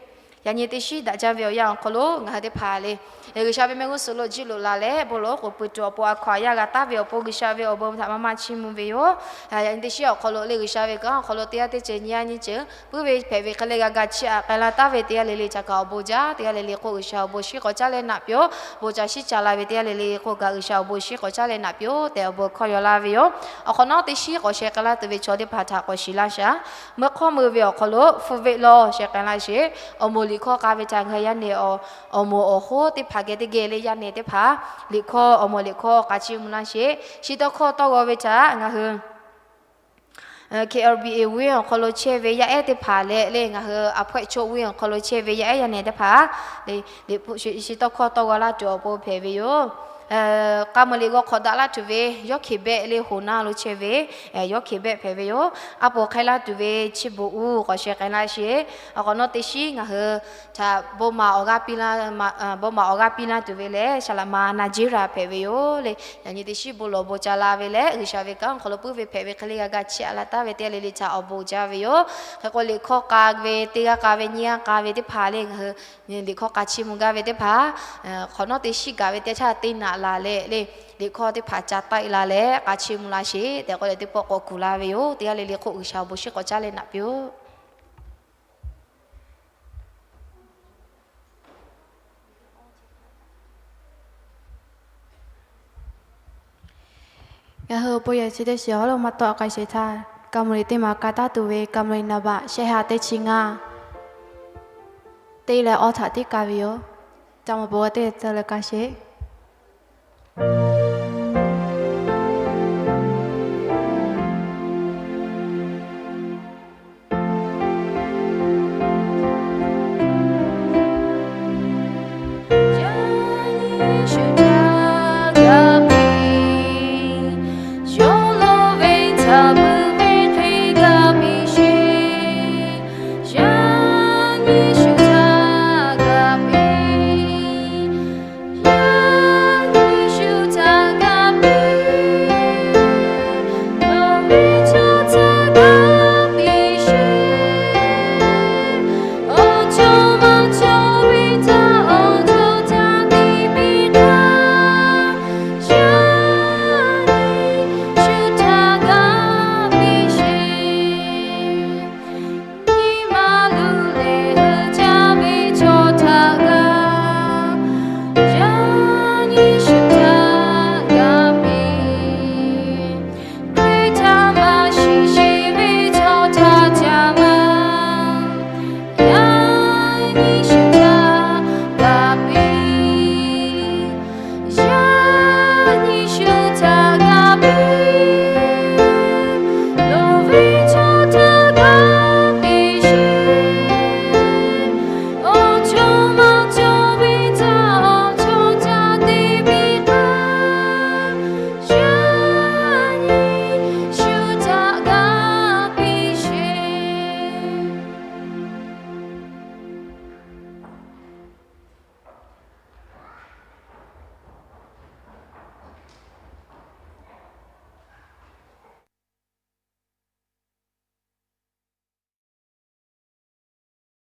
Yaꞈ nyi teˇ shiˉ daꞈ jaˇ ve awˬ yanˇ awˬ hk'aw lo ngaˬ hui teˇ hpaˍ le G'uiˬsha ve mehˆ g'uˇ suhˍ lo jiˆ loꞈ la leh bon lawˬ oˉ k'oˍ pui tuˬ awˬ pon a hkaw aꞈ yaˇ g'a taˍ ve awˬ pon G'uiˬsha ve awˬ bon htaꞈ maˇ maˇ chiˇ mvuh ve yoˬ. Yaꞈ nyi teˇ shiˉ awˬ hk'aw lo le G'uiˬsha ve kanˉ awˬ hk'aw lo teˇ g'aˇ teˇ ceuˬ nyi aˇ nyi ceuˬ puiˉ ve hpehꞈ ve hk'e leh g'a ga chiˇ aꞈ k'ai la taˍ ve teˇ g'aˇ le le htaꞈ kaꞈ awˬ bon jaˇ. Teˇ g'aˇ le le k'o G'uiˬsha awˬ bon shinˉ k'awꞈ caˉ leh naꞈ piˇ-oˬ. Bon ca shiˉ ca la ve teˇ g'aˇ le le k'o kaꞈ G'uiˬsha awˬ bon shinˉ k'awꞈ caˉ leh naꞈ piˇ-oˬ tehꞈ awˬ bon hkawˇ yaw laˇ ve yoˬ. Awˬ hk'awꞈ nawˉ teˇ shiˉ k'awꞈ sheh k'ai laˇ tuˬ ve chaw teˇ hpaˍ htaꞈ k'awꞈ shiˍ laˇ shaˍ. Meuˇ hk'awˇ meuˇ ve awˬ hk'aw lo hpu veˆ lawˇ sheh k'ai laˇ sheˍ. Awˬ moˍ liꞈ hkawˇ k'a ve htaꞈ ngaˬ hui yaˇ nehˬ awˬ moˍ awˬ hoˉ teˇ hpaˍ geh teˇ geh le yaˇ nehˬ teˇ hpaˍ liꞈ hkawˇ awˬ moˍ liꞈ hkawˇ k'a chiˇ mvuh laˇ sheˍ. Shi tawˇ hkawˇ tawˇ g'aw ve htaꞈ ngaˬ hui K R B A venˇ awˬ hk'aw lo chehˇ ve yaˇ ehˉ teˇ hpaˍ leh le ngaˬ hui a hpawehˆ chaw venˇ awˬ hk'aw lo chehˇ ve yaˇ ehˉ yaˇ nehˬ teˇ hpaˍ le, liꞈ hpu shi tawˇ hkawˇ tawˇ g'aw laˇ tuˬ awˬ pon hpehꞈ ve yoˬ. K'a meuˍ liꞈ g'aw hk'awꞈ daꞈ laˇ tuˬ ve Yawˇ hkeˍ behˆ le hoꞈ naˇ lo chehˇ ve Yawˇ hkeˍ behˆ hpehꞈ ve yoˬ. A poˍ hk'ai laˇ tuˬ ve Chiˇ boˍ uˉ k'awꞈ sheh k'ai laˇ sheˍ. Awˬ hk'awꞈ nawˉ teˇ shiˉ ngaˬ hui htaꞈ bon maˍ awˬ g'aˇ piˇ laˇ, bon maˍ awˬ g'aˇ piˇ laˇ tuˬ ve lehˬ, saˍ laꞈ ma na jiˉ raˍ hpehꞈ ve yoˬ le. Yaꞈ nyi teˇ shiˉ bon lawˬ bon ca la ve leh G'uiˬsha ve kanˉ awˬ hk'aw lo puiˉ ve hpehꞈ ve hk'e le g'a ga chiˇ aꞈ la taˍ ve teˇ g'aˇ le le htaꞈ awˬ bon jaˇ ve yoˬ. Hk'e k'o liꞈ hkawˇ k'a ve teˇ g'aˇ k'a ve nyiˇ g'aˇ k'a ve teˇ hpaˍ le ngaˬ hui liꞈ hkawˇ k'a chiˇ mvuh gaˇ ve teˇ hpaˍ hk'awꞈ nawˉ teˇ shiˉ gaˬ ve teˇ htaˇ teˇ naꞈ laˬ leh le liꞈ hkawˇ teˇ hpaˍ ca taˆ e la leh k'a chiˇ mvuh la sheˍ tehꞈ k'oˆ leh teˇ pawˆ k'awꞈ kuˬ la ve yoˬ. Teˇ g'aˇ le le hk'oˆ G'uiˬsha awˬ bon shinˉ k'awꞈ caˉ leh naꞈ piˇ-oˆ. Ngaˬ hui awˬ pon yaꞈ chi teˇ shiˍ awˬ hawˉ lo maˇ tawˆ k'ai sheˍ htaˇ, ka meuˍ liꞈ teˇ maˬ ka taˉ tuˬ ve ka meuˍ liꞈ naˍ baꞈ shehˆ ha teˇ chi ngaˇ teˇ leh awˇ htaꞈ tiˉ ka ve yoˬ. Ca mawˬ pon g'a teˇ tcuh leh ka sheˍ.